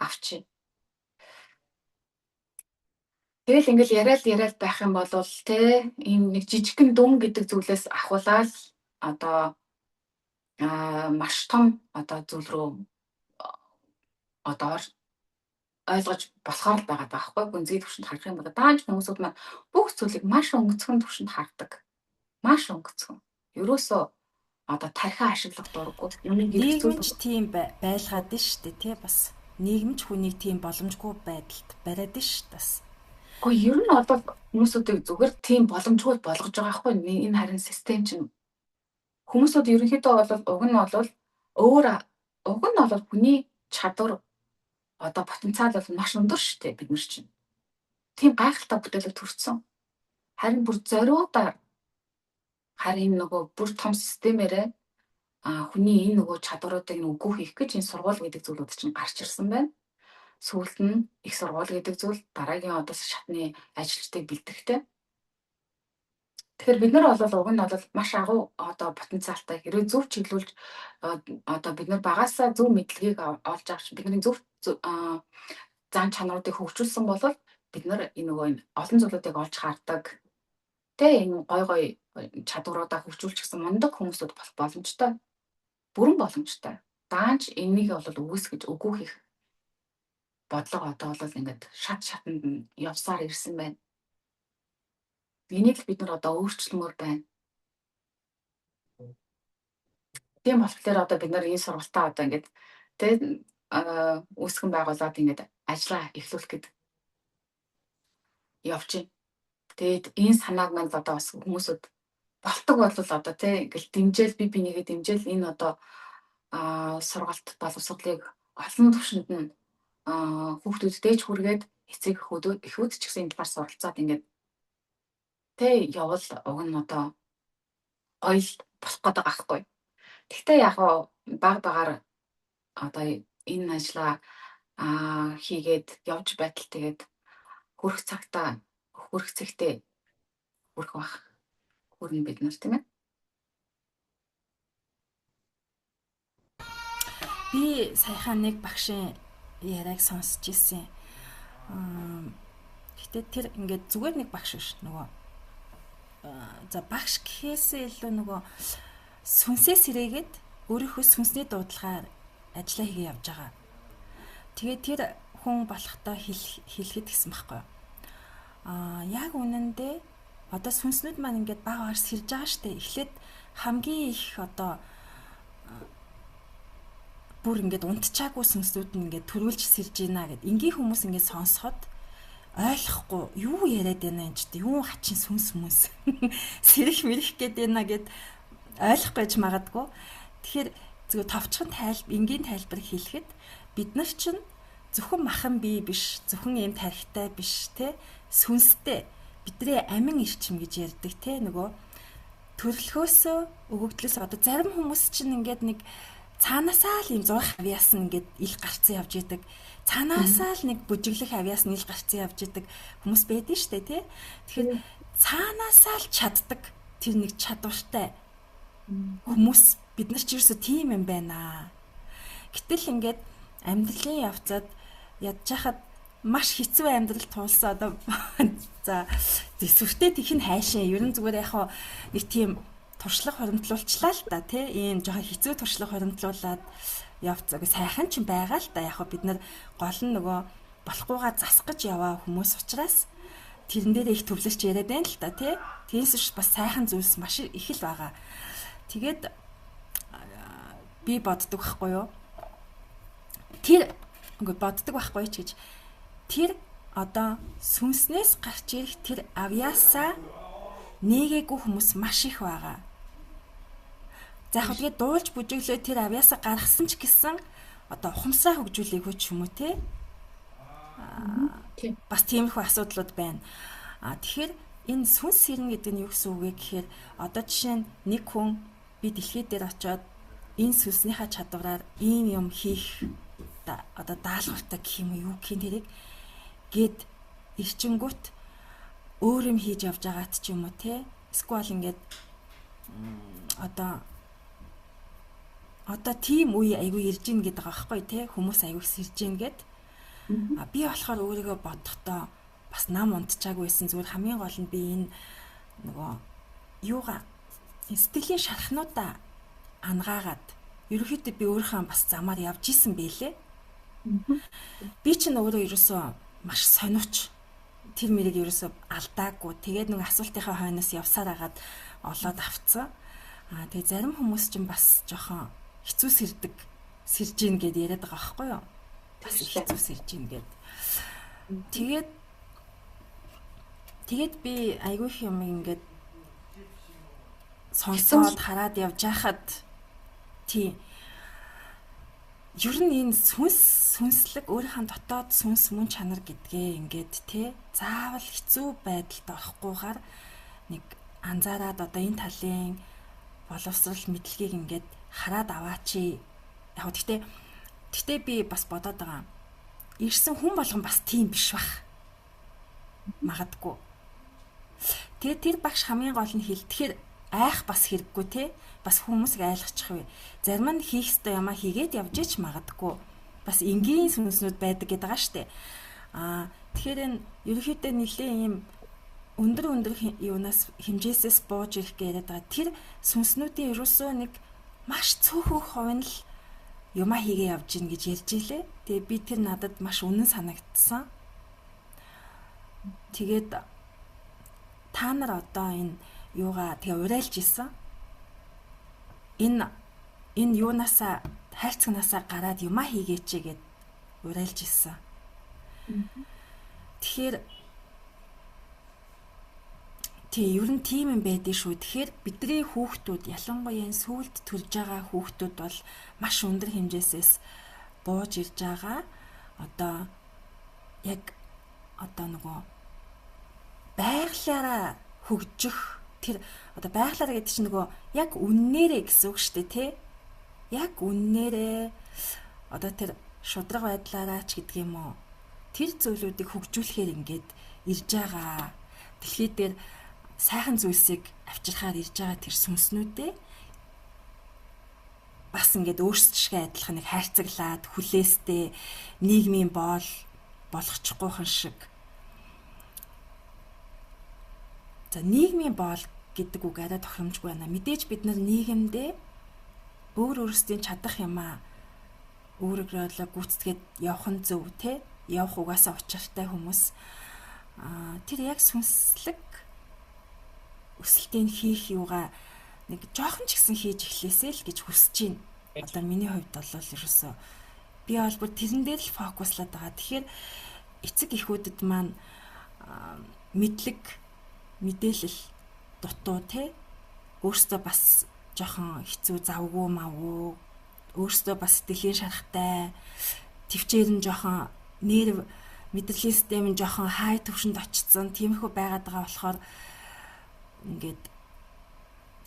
авчи. Тэгэл ингээл яриад байх юм бол те ийм нэг жижигхэн дүн гэдэг зүйлээс ахуулаад одоо маш том одоо зүйл рүү одоо ойлгож болохоор л байгаа байхгүй гүнзгий түвшинд харах юм бол даанч хүмүүсүүд маань бүх зүйлийг маш өнгөцгөн түвшинд хардаг. Маш өнгөцгөн. Ерөөсөө одоо тархиа ашиглах дурггүй. Нийгэмч тийм байлгаад нь шүү дээ тий бас. Нийгэмч хүнийг тийм боломжгүй байдалд бариад нь шүү бас. Гэхдээ ер нь бол хүмүүсүүдийг зүгээр тийм боломжгүй болгож байгаа байхгүй. Энэ харин систем чинь хүмүүсүүд ерөнхийдөө бол уг нь бол өөр уг нь бол хүний чадвар одоо потенциал бол маш өндөр шүү дээ бид нар чинь. Тийм гайхалтай бүтээлэг төрсөн. Харин бүр зориудаар харин нөгөө бүр том системээрээ хүний энэ нөгөө чадваруудыг нь үгүй хийх гэж энэ сургууль гэдэг зүйлүүд чинь гарч ирсэн байна. Сүүлд нь их сургууль гэдэг зүйл дараагийн одоо шатны ажилчдыг бэлтгэхтэй. Тэгэхээр бид нар бол уг нь бол маш агуу одоо потенциалтай хэрвээ зөв чиглүүлж одоо бид нар багасаа зөв мэдлэгийг олж авч бидний зөв зан чанаруудыг хөгжүүлсэн бол бид нар энэ нөгөө энэ олон зүйлүүдийг олж хардаг. Тэ энэ гой гой чадваруудаа хөгжүүлчихсэн мундаг хүмүүсүүд болох боломжтой. Бүрэн боломжтой. Даанч энийг бол үгүйсгэж үгүй хийх бодлого одоо бол ингээд шат шатанд нь явсаар ирсэн байна. Энийг л бид нар одоо өөрчлөмөр байна. Тийм болохоор одоо бид нар энэ сургалтаа одоо ингээд тэ үүсгэн байгуулад ингээд ажлаа эхлүүлэх гээд явж байна. Тэгээд энэ санааг маань одоо бас хүмүүсүүд болтог бол одоо тэ ингээл дэмжээл би бинийгээ дэмжээл энэ одоо сургалт боловсролыг олон түвшинд нь хүүхдүүдтэй ч хүргээд эцэг эхүүд ч гэсэн энэ талаар суралцаад ингээд тэ явал уг нь одоо гоё л болох гээд байгаа байхгүй. Тэгтээ яг баг багаар одоо энэ ажлаа хийгээд явж байтал тэгээд хүрэх цагтаа хүрэх цэгтээ хүрэх бах хүрнэ бид нар тийм ээ. Би саяхан нэг багшийн яриаг сонсч ирсэн. Гэтэ тэр ингээд зүгээр нэг багш биш нөгөө за багш гэхээсээ илүү нөгөө сүнсээ сэрээгээд өөрийнхөө сүнсний дуудлагаар ажиллаа хийгээ явж байгаа. Тэгээд тэр хүн болохдоо хэлэхэд гэсэн байхгүй юу. Яг үнэндээ одоо сүнснүүд маань ингээд баг багаар сэрж байгаа штэ. Эхлээд хамгийн их одоо бүр ингээд унтчаагүй сүнснүүд нь ингээд төрүүлж сэрж гинэ гэд энгийн хүмүүс ингээд сонсоход Ойлгохгүй юу яриад байна энэ ч юу хачин сүнс мүнс сэрэх мэрэх гээд байна гэд ойлгохгүй ч магадгүй. Тэгэхээр зөв товчхон энгийн тайлбар хэлэхэд бид нар чинь зөвхөн махан бие биш, зөвхөн ийм тархитай биш те, сүнстэй бидний амин эрчим гэж ярьдаг те, нөгөө төрөлхөөсөө өгөгдлөөс одоо зарим хүмүүс чинь ингээд нэг цаанаасаа л ийм зурх авьяас нь ингээд ил гарцсан явж идэг. Цаанаасаа л нэг бүжиглэх авьяас нь ил гарцсан явж идэг хүмүүс байдэн штэ тий. Тэгэхээр цаанаасаа л чаддаг тэр нэг чадвартай хүмүүс бид нар ч ерөөсөө тийм юм байна. Гэтэл ингээд амьдралын явцад ядж хахад маш хэцүү амьдрал туулсан одоо за зүсвэртэй тэх нь хайшин ер нь зүгээр яг нэг тийм туршлага хуримтлуулчлаа л та тий, ийм жоохон хэцүү туршлага хуримтлуулад явц. Сайхан ч байгаа л та, яг бид нар гол нь нөгөө болохгүйгаа засах гэж яваа хүмүүс учраас тэрэн дээр их төвлөрч яриад байна л та тий. Тиймээс ч бас сайхан зүйлс маш их л байгаа. Тэгээд би боддог байхгүй юу? Тэр ингээд боддог байхгүй ч гэж тэр одоо сүнснээс гарч ирэх тэр авьяасаа нээгээгүй хүмүүс маш их байгаа. За яг тэгээд дуулж бүжиглөө тэр авьяасаа гаргасан ч гэсэн одоо ухамсараа хөгжүүлээгүй ч юм уу те. Бас тиймэрхүү асуудлууд байна. Тэгэхээр энэ сүнс сэрнэ гэдэг нь юу гэсэн үг вэ гэхээр одоо жишээ нь нэг хүн би дэлхий дээр очиод энэ сүнснийхаа чадвараар ийм юм хийх одоо даалгавартай гэх юм уу юу гэх юм тэрийг гэд ирчингүүт өөр юм хийж явж байгаад ч юм уу те. Эсвэл ингээд одоо тийм үе айгүй ирж гин гэдэг байгаа байхгүй те. Хүмүүс айгүй сэрж гин гэд. А би болохоор өөрийгөө бодохдоо бас нам унтчаагүй байсан. Зүгээр хамгийн гол нь би энэ нөгөө юугаа сэтгэлийн шархнуудаа ангаагаад ерөнхийдөө би өөрийнхөө бас замаар явж исэн бэлээ. Би чинь өөрөө ерөөсөө маш сониуч тэр мэрийг ерөөсөө алдаагүй. Тэгээд нэг асуултынхаа хойноос явсаар агаад олоод авцсан. Аа тэгээ зарим хүмүүс чинь бас жоохон хэцүү сэрдэг, сэрж ийн гэд яриад байгаа байхгүй юу? Бас хэцүү сэрж ийн гэд. Тэгээд би айгүй их юм ингээд сонсоод хараад явж байхад тийм ер нь энэ сүнслэг өөрийнхөө дотоод сүнс мөн чанар гэдгээ ингээд те заавал хэцүү байдалд орохгүйгээр нэг анзаараад одоо энэ талын боловсрал мэдлэгийг ингээд хараад аваачи. Яг гэхдээ би бас бодоод байгаа. Ирсэн хүн болгон бас тийм биш бах. Магадгүй. Тэгээ тэр багш хамгийн гол нь хэл. Тэгэхээр айх бас хэрэггүй те. Бас хүмүүсийг айлгачих вэ. Зарим нь хийх ёстой юмаа хийгээд явж ич магадгүй. Бас энгийн сүнснүүд байдаг гэдэг байгаа штэ. Аа тэгэхээр энэ ерөнхийдөө нэлээ ийм өндөр юунаас хэмжээсээс бууж ирэх гээд байгаа. Тэр сүнснүүдийн ерөөсөө нэг маш цөөхөн хувь нь л юмаа хийгээ явж гин гэж ярьж илээ. Тэгээ би тэр надад маш үнэн санагдсан. Тэгээд та нар одоо энэ юугаа тэгээ урайлж исэн. Энэ юунаасаа хайрцагнаасаа гараад юмаа хийгээч гэд урайлж исэн. Тэгэхээр тий ер нь тийм юм байдгийг шүү. Тэгэхээр бидний хүүхдүүд ялангуяа энэ сүүлд төрж байгаа хүүхдүүд бол маш өндөр хэмжээсээс бууж ирж байгаа. Одоо яг одоо нөгөө байглаараа хөгжих тэр одоо байглаараа гэдэг чинь нөгөө яг үннээрээ гэсэн үг шүү дээ тий. Яг үннээрээ одоо тэр шудраг байдлаараа ч гэдэг юм уу. Тэр зүйлүүдийг хөгжүүлэхээр ингээд ирж байгаа. Дэлхий дээр сайхан зүйлсийг авчирхаар ирж байгаа тэр сүнснүүдээ бас ингээд өөрсдөд шиг адилхан нэг хайрцаглаад хүлээстэй нийгмийн боол болгочихгүйхэн шиг. За нийгмийн боол гэдэг үг арай тохиромжгүй байна. Мэдээж бид нар нийгэмдээ өөр өөрсдийн чадах юмаа өөрөөрөө гүйцэтгээд явах нь зөв те. Явах угаасаа учиртай хүмүүс. Аа тэр яг сүнслэг өсөлтийг хийх юугаа нэг жоохон ч гэсэн хийж эхлээсэй л гэж хүсэж байна. Одоо миний хувьд бол ерөөсөө би бол бүр тэрэн дээр л фокуслаад байгаа. Тэгэхээр эцэг эхүүдэд маань Мэдлэг мэдээлэл дутуу те өөртөө бас жоохон хэцүү завгүй мавгүй өөртөө бас сэтгэлийн шарахтай төвчээр нь жоохон нерв мэдрэлийн систем нь жоохон хай төвшөнд очсон тиймэрхүү байгаад байгаа болохоор ингээд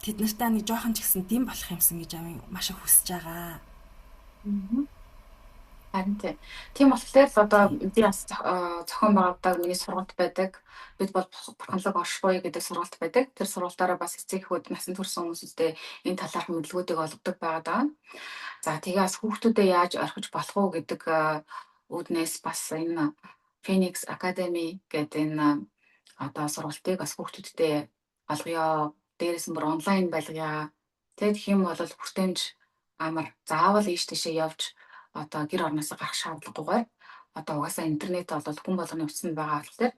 тэд нартай нэг жоохон ч гэсэн дэм болох юмсан гэж авин маш их хүсэж байгаа. Харин тийм. Тийм болохоор л одоо би бас зохион байгуулдаг миний сургалт байдаг. Бид бол бурханлаг оршихуй гэдэг сургалт байдаг. Тэр сургалтаараа бас эцэг эхүүд насан турш хүмүүстэй энэ талаарх мэдлэгүүдийг олгодог байгаа даа. За тэгээ бас хүүхдүүдэд яаж орхиж болох уу гэдэг үүднээс бас энэ Phoenix Academy гэдэг энэ одоо сургалтыг бас хүүхдүүдтэй олгоё. Дээрээс нь бүр онлайн байлгая. Тэгэх юм бол хүртээмж амар заавал ийш тийшээ явж одоо гэр орноосоо гарах шаардлагагүйгээр одоо угаасаа интернет бол хүн болгоны утсанд байгаа болохоор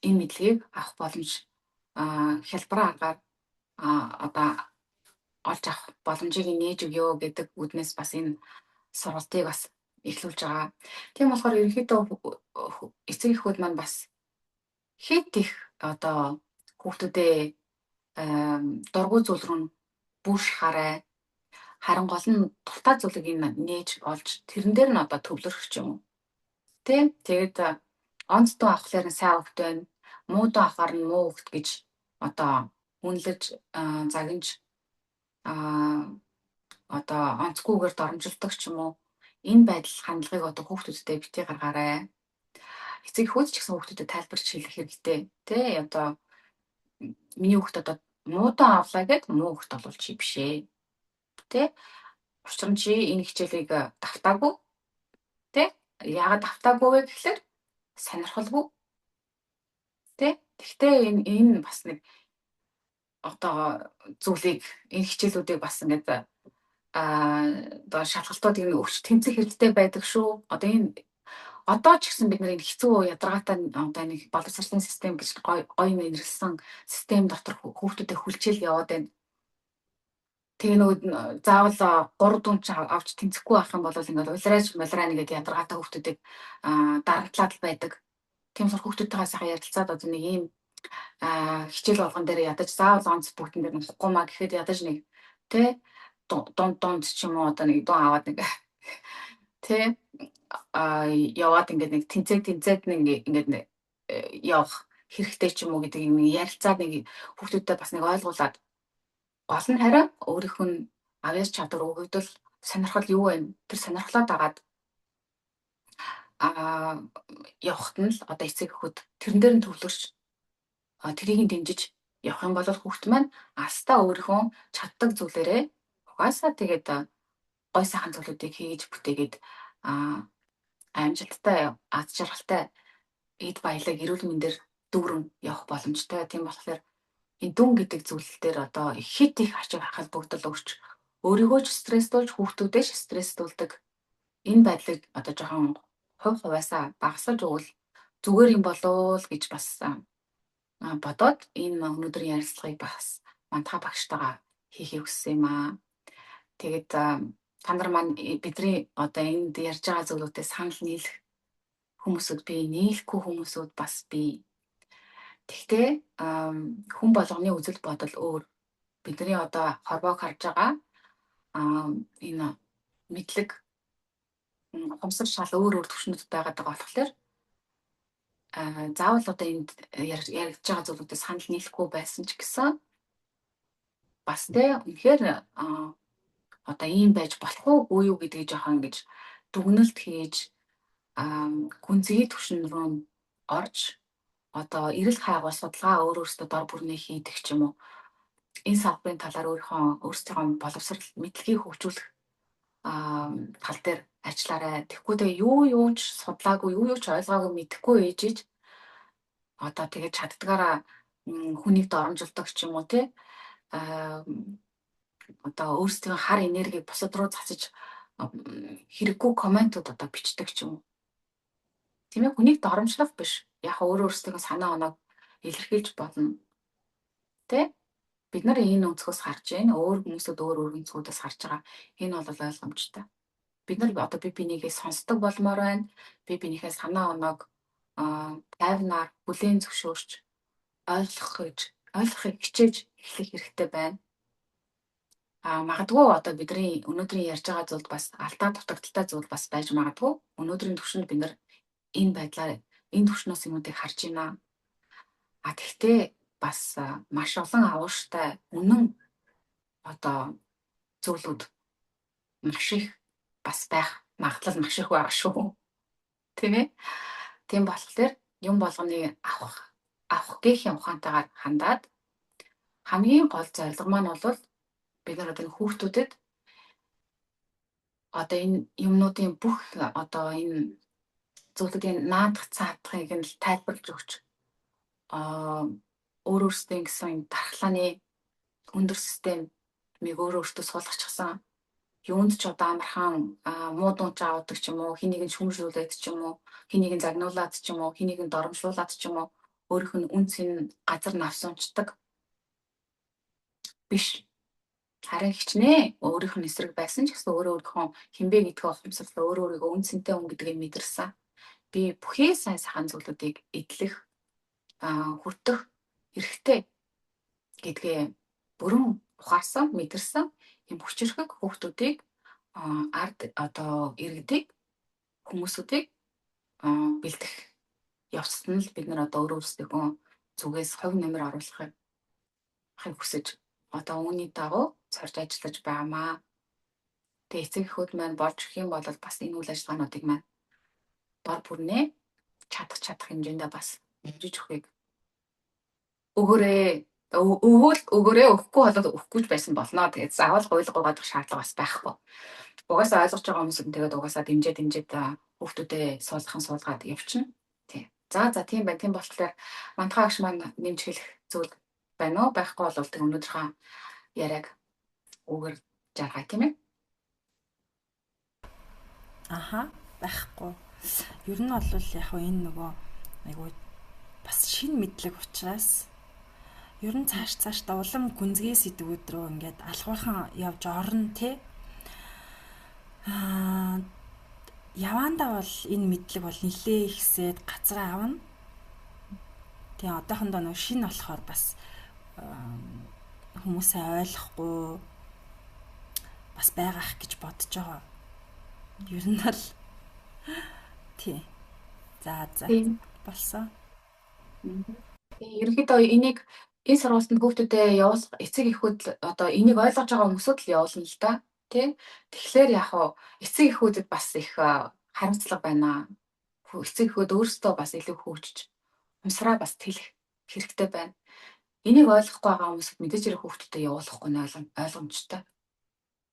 энэ мэдлэгийг авах боломж хялбараа аргаар одоо олж авах боломжийг нээж өгөө гэдэг үүднээс бас энэ сургалтыг бас эхлүүлж байгаа. Тийм болохоор ерөнхийдөө эцэг эхүүд маань бас хэд их одоо хүүхдүүдээ дургүй зүйл рүү бүрш харай. Харин гол нь дуртай зүйлийг энэ нээж олж тэрэн дээр нь одоо төвлөрөх ч юм уу. Тэ? Тэгээд онц дуу авахлаар нь сайн хүүхэд байна. Муу дуу авахаар нь муу хүүхэд гэж одоо үнэлж загинж одоо онцгүйгээр доромжилдог ч юм уу. Энэ байдал хандлагыг одоо хүүхдүүдтэй битгий гаргаарай. Эцэг эхүүд ч гэсэн хүүхдүүдэд тайлбарч хэлэх хэрэгтэй. Тэ? Одоо миний хүүхэд одоо муу дуу авлаа гэд муу хүүхэд болвол чи биш ээ. Тэ? Учир нь чи энэ хичээлийг давтаагүй. Тэ? Яагаад давтаагүй вэ гэхлээр сонирхолгүй. Тэ? Тэгтээ энэ бас нэг одоо зүйлийг энэ хичээлүүдийг бас ингээд одоо шалгалтуудыг нэг өгч тэмцэх хэрэгтэй байдаг шүү. Одоо энэ одоо ч гэсэн бид нар энэ хэцүү ядаргаатай одоо нэг боловсролын систем гэж гоё гоё нэрлсэн систем дотор хүүхдүүдэд хүлчээл яваад байна. Тэгээ нөгөө заавал 3 дүн ч авч тэнцэхгүй байх юм бол ингээд улираж мулираа нэгэд ядаргаатай хүүхдүүдийг дарамтлаад л байдаг. Тийм болохоор хүүхдүүдтэйгээ сайхан ярилцаад одоо нэг ийм хичээл болгон дээр ядаж заавал онц бүгдэн дээр нухахгүй маа гэхэд ядаж нэг тэ дунд дунд ч юм уу одоо нэг дун аваад нэг тэ яваад ингээд нэг тэнцээд тэнцээд нэг ингээд явах хэрэгтэй ч юм уу гэдэг юм ярилцаад нэг хүүхдүүдтэй бас нэг ойлгуулад гол нь харин өөрийнх нь авьяас чадвар өгөгдөл сонирхол юу вэ? Тэр сонирхлоо дагаад явахт нь л одоо эцэг эхүүд тэрэн дээр нь төвлөрч тэрийг нь дэмжиж явах юм бол хүүхд маань астаа өөрийнхөө чаддаг зүйлээрээ угаасаа тэгээд гой сайхан зүйлүүдийг хийж бүтээгээд амжилттай аз жаргалтай эд баялаг эрүүл мэндээр дүүрэн явах боломжтой. Тийм болохоор энэ дүн гэдэг зүйл дээр одоо хэд их ач холбогдол өгч өөрийгөө ч стресстүүлж хүүхдүүдээ ч стресстүүлдэг энэ байдлыг одоо жоохон хувь хувиасаа багасгаж өгвөл зүгээр юм болов уу гэж бас бодоод энэ өнөөдрийн ярилцлагыг бас мантха багштайгаа хийхийг хүссэн юм аа. Тэгээд та нар маань бидний одоо энд ярьж байгаа зүйлүүдээ санал нийлэх хүмүүсүүд бий, нийлэхгүй хүмүүсүүд бас бий. Тэгтээ хүн болгоны үзэл бодол өөр. Бидний одоо хорвоог харж байгаа энэ мэдлэг ухамсар шал өөр өөр түвшнүүд байгаад байгаа болохоор заавал одоо энд яригдж байгаа зүйлүүдэд санал нийлэхгүй байсан ч гэсэн бас те үнэхээр одоо ийм байж болох уугүй юу гэдгийг жоохон ингэж дүгнэлт хийж гүнзгий түвшин рүү орж одоо эрэл хайгуул судалгаа өөр өөртөө дор бүрнээ хийдэг ч юм уу. Энэ салбарын талаар өөрсдийнхөө боловсрол мэдлэгийг хөгжүүлэх тал дээр ажиллаарай. Тэгэхгүй тэгээ юу юу ч судлаагүй, юу юу ч ойлгоогүй мэдэхгүй ээжиж одоо тэгээд чаддгаараа хүнийг доромжилдог ч юм уу те одоо өөрсдийн хар энергийг бусад руу цацаж хэрэггүй комментууд одоо бичдэг ч юм уу. Тийм ээ, хүнийг доромжлох биш. Яг өөрөө өөрсдийнхөө санаа оноог илэрхийлж болно. Тэ? Бид нар энэ өнцгөөс харж байна. Өөр хүмүүсүүд өөр өөр өнцгүүдээс харж байгаа. Энэ бол ойлгомжтой. Бид нар одоо би бинийгээ сонсдог болмоор байна. Би бинийхээ санаа оноог тайвнаар бүлээн зөвшөөрч ойлгохыг хичээж эхлэх хэрэгтэй байна. Магадгүй одоо бидний өнөөдрийн ярьж байгаа зүйлд бас алдаа дутагдaltaй зүйл бас байж магадгүй. Өнөөдрийн түвшинд бид нар энэ байдлаар энэ түвшнөөс юмнуудыг харж байна. Тэгтээ бас маш олон агууштай үнэн одоо зүйлүүд маш их бас байх магадлал маш их байгаа шүү. Тийм ээ? Тийм болохоор юм болгоныг авах гэх юм ухаантайгаар хандаад хамгийн гол зорилго маань бол бид нар одоо энэ хүүхдүүдэд одоо энэ юмнуудын бүх одоо энэ зүйлүүдийн наадах цаадахыг нь тайлбарлаж өгч өөр өөрсдийн гэсэн энэ дархлааны өндөр системийг өөр өөртөө суулгачихсан, юунд ч одоо амархан муу дуун ч авдаг ч юм уу, хин нэгэн шүмжлүүлээд ч юм уу, хин нэгэн загнуулаад ч юм уу, хин нэгэн доромжлуулад ч юм уу, өөрийнх нь үн цэн газар навсуунчдаг биш. Харин хичнээн өөрийнх нь эсрэг байсан ч гэсэн өөрөө өөрийнхөө хинбэ гэдгээ ухамсарлаа, өөрөө өөрийгөө үн цэнтэй хүн гэдгийг мэдэрсэн. Би бүхий сайн сайхан зүйлүүдийг эдлэх, хүртэх эрхтэй гэдгээ бүрэн ухаарсан, мэдэрсэн юм хүчирхэг хүүхдүүдийг, ард одоо иргэдийг, хүмүүсүүдийг бэлдэх явцад нь л бид нар одоо өөр өөрсдийнхөө зүгээс хувь нэмэр оруулахыг хүсэж одоо үүний дагуу цорж ажиллаж байгаамаа. Тэгээ эцэг эхүүд маань болж өгөх юм бол бас энэ үйл ажиллагаануудыг маань дор бүрнээ чадах хэмжээндээ бас дэмжиж өгөхийг өгөөрэй. Өгөөл өгөөрэй, өгөхгүй болоод өгөхгүй ч байсан болно. Тэгээд заавал гуйлгуугаадах шаардлага бас байхгүй. Угаасаа ойлгож байгаа хүмүүс нь тэгээд угаасаа дэмжиж хүүхдүүдээ суулгахан суулгаад явчихна. Тий. За тийм байна. Тийм болохоор мантахаа агш маань нэмж хэлэх зүйл байна уу? Байхгүй бол тэг өнөөдрийнхөө яриаг үгээр жаргая, тийм ээ? Аха, байхгүй. Ер нь бол яг энэ нөгөө айгуу бас шинэ мэдлэг учраас ер нь цааш улам гүнзгий сэдвүүд рүү ингээд алхуурхан явж орно те. Яваандаа бол энэ мэдлэг бол нилээ ихсээд газраа авна. Тэгээ одоохондоо нөгөө шинэ болохоор бас хүмүүсээ ойлгохгүй бас байгаах гэж бодож байгаа. Ер нь бол тий. За болсон. Ерөнхийдөө энийг энэ сургуультанд хүүхдүүдэд явуулах эцэг эхүүд одоо энийг ойлгож байгаа хүмүүсүүд л явуулна л да. Тий. Тэгэхээр яг хуу эцэг эхүүдэд бас их хариуцлага байна. Эцэг эхүүд өөрсдөө бас илүү хөгжиж ухамсараа бас тэлэх хэрэгтэй байна. Энийг ойлгохгүй байгаа хүмүүсд мэдээж хэрэг хүүхдүүдэд явуулахгүй нь ойлгомжтой.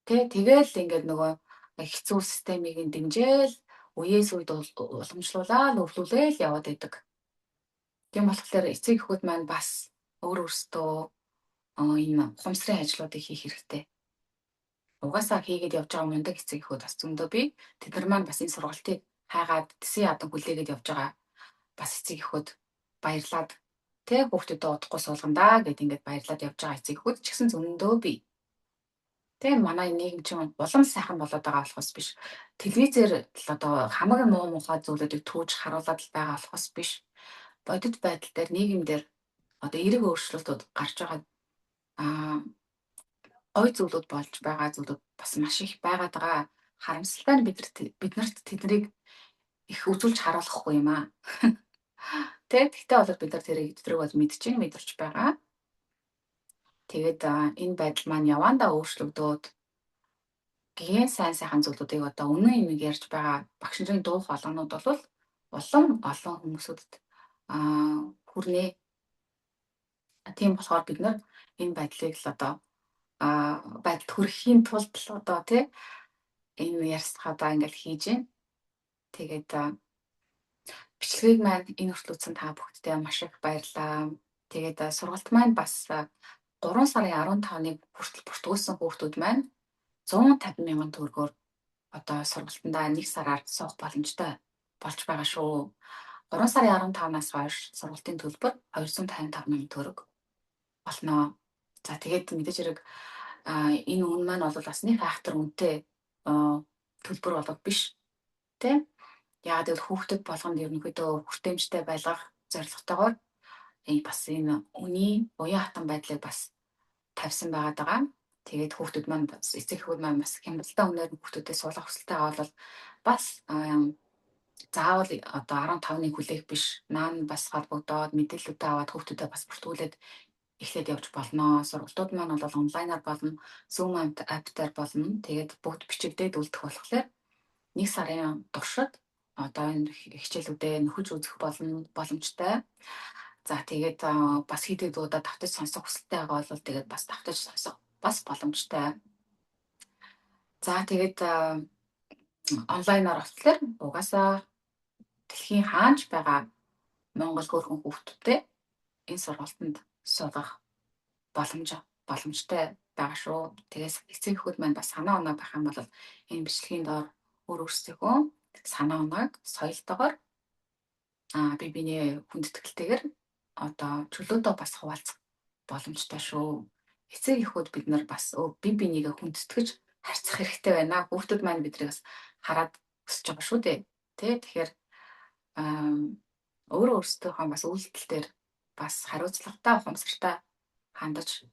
Тэ, тэгэл ингээд нөгөө хэцүү системийг нь дэмжээл үеэс үед уламжлуулаад өвлүүлээл яваад байдаг. Тийм болохоор эцэг эхүүд маань бас өөр өөрсдөө энэ ухамсарын ажлуудыг хийх хэрэгтэй. Угаасаа хийгээд явж байгаа мундаг эцэг эхүүд бас зөндөө бий. Тэд нар маань бас энэ сургалтыг хайгаад тэсэн ядан хүлээгээд явж байгаа бас эцэг эхүүд баярлаад тэ хүүхдүүдэд удахгүй суулгандаа гэд ингээд баярлаад явж байгаа эцэг эхүүд ч гэсэн зөндөө бий. Тэ манай нийгэм чинь улам сайхан болоод байгаа болохоос биш. Телевизээр л одоо хамаг муу мухай зүйлүүдийг түүж харуулад л байгаа болохоос биш. Бодит байдал дээр нийгэмдэр одоо эерэг өөрчлөлтүүд гарч байгаа гой зүйлүүд болж байгаа зүйлүүд бас маш их байгаад байгаа. Харамсалтай нь биднэрт тэднийг их үзүүлж харуулахгүй юм аа. Тэ, тэгтээ бол бид нар тэрийг бол мэдчихээн, мэдэрч байгаа. Тэгээд энэ байдал маань явандаа өөрчлөгдөөд гэн сайн сайхан зүйлүүдийг одоо үнэн юмыг ярьж байгаа багш нарын дуу хоолойнууд бол улам олон хүмүүсүүдэд хүрнэ. Тийм болохоор бид нар энэ байдлыг л одоо байдалд хүрэхийн тулд л одоо тий энэ ярьцгаадаа ингээл хийж байна. Тэгээд бичлэгийг маань энэ хүртэл үзсэн та бүхэндээ маш их баярлалаа. Тэгээд сургалт маань бас 3 сарын 15-ныг хүртэл бүртгүүлсэн хүүхдүүд маань 150 мянган төгрөгөөр одоо сургалтандаа 1 сараар суух боломжтой болж байгаа шүү. 3 сарын 15-наас хойш сургалтын төлбөр 255 мянган төгрөг болно. За тэгээд мэдээж хэрэг энэ үн маань бол бас нэг айхтар үнэтэй төлбөр болоод биш. Тэ? Яагаад гэвэл хүүхдүүд болгонд ерөнхийдөө хүртээмжтэй байлгах зорилготойгоор бас энэ үний уян хатан байдлыг бас тавьсан байгаад байгаа. Тэгээд хүүхдүүд маань бас эцэг эхүүд маань бас хямралтай үнээр хүүхдүүдэд суулгах хүсэлтэй байгаа бол бас заавал одоо 15-ны хүлээх биш. Наан бас холбогдоод мэдээллүүдээ аваад хүүхдүүдэд бас бүртгүүлээд эхлээд явж болно. Сургалтууд маань бол онлайнаар болно, Zoom app дээр болно. Тэгээд бүгд бичигдээд үлдэх болохоор нэг сарын туршид одоо энэ хичээлүүдээ нөхөж үзэх болно боломжтой. За тэгээд бас хэд хэд удаа давтаж сонсох хүсэлтэй байгаа бол тэгээд бас давтаж сонсох бас боломжтой. За тэгээд онлайнаар болохоор угаасаа дэлхийн хаанч байгаа Монгол хөөрхөн хүүхдүүдтэй энэ сургалтанд суулгах боломжтой байгаа шүү. Тэгээс эцэг эхүүд маань бас санаа оноо байх юм бол энэ бичлэгийн доор өөр өөрсдийнхөө санаа оноог соёлтойгоор бие биенээ хүндэтгэлтэйгээр одоо чөлөөдөө бас хуваалцах боломжтой шүү. Эцэг эхүүд бид нар бас бие бинийгээ хүндэтгэж харьцах хэрэгтэй байна. Хүүхдүүд маань биднийг бас хараад өсөж байгаа шүү дээ. Тэ, тэгэхээр өөрөө өөрсдийнхөө бас үйлдэл дээр бас хариуцлагатай, ухамсартай хандаж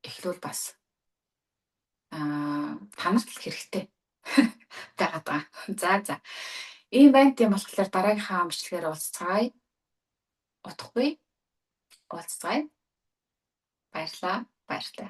эхлүүл бас танарт л хэрэгтэй байгаад байгаа. За за. Ийм байна, тийм болохоор дараагийнхаа бичлэгээр уулзцгаая. Утгагүй уулзцгаая. Баярлалаа. Баяртай.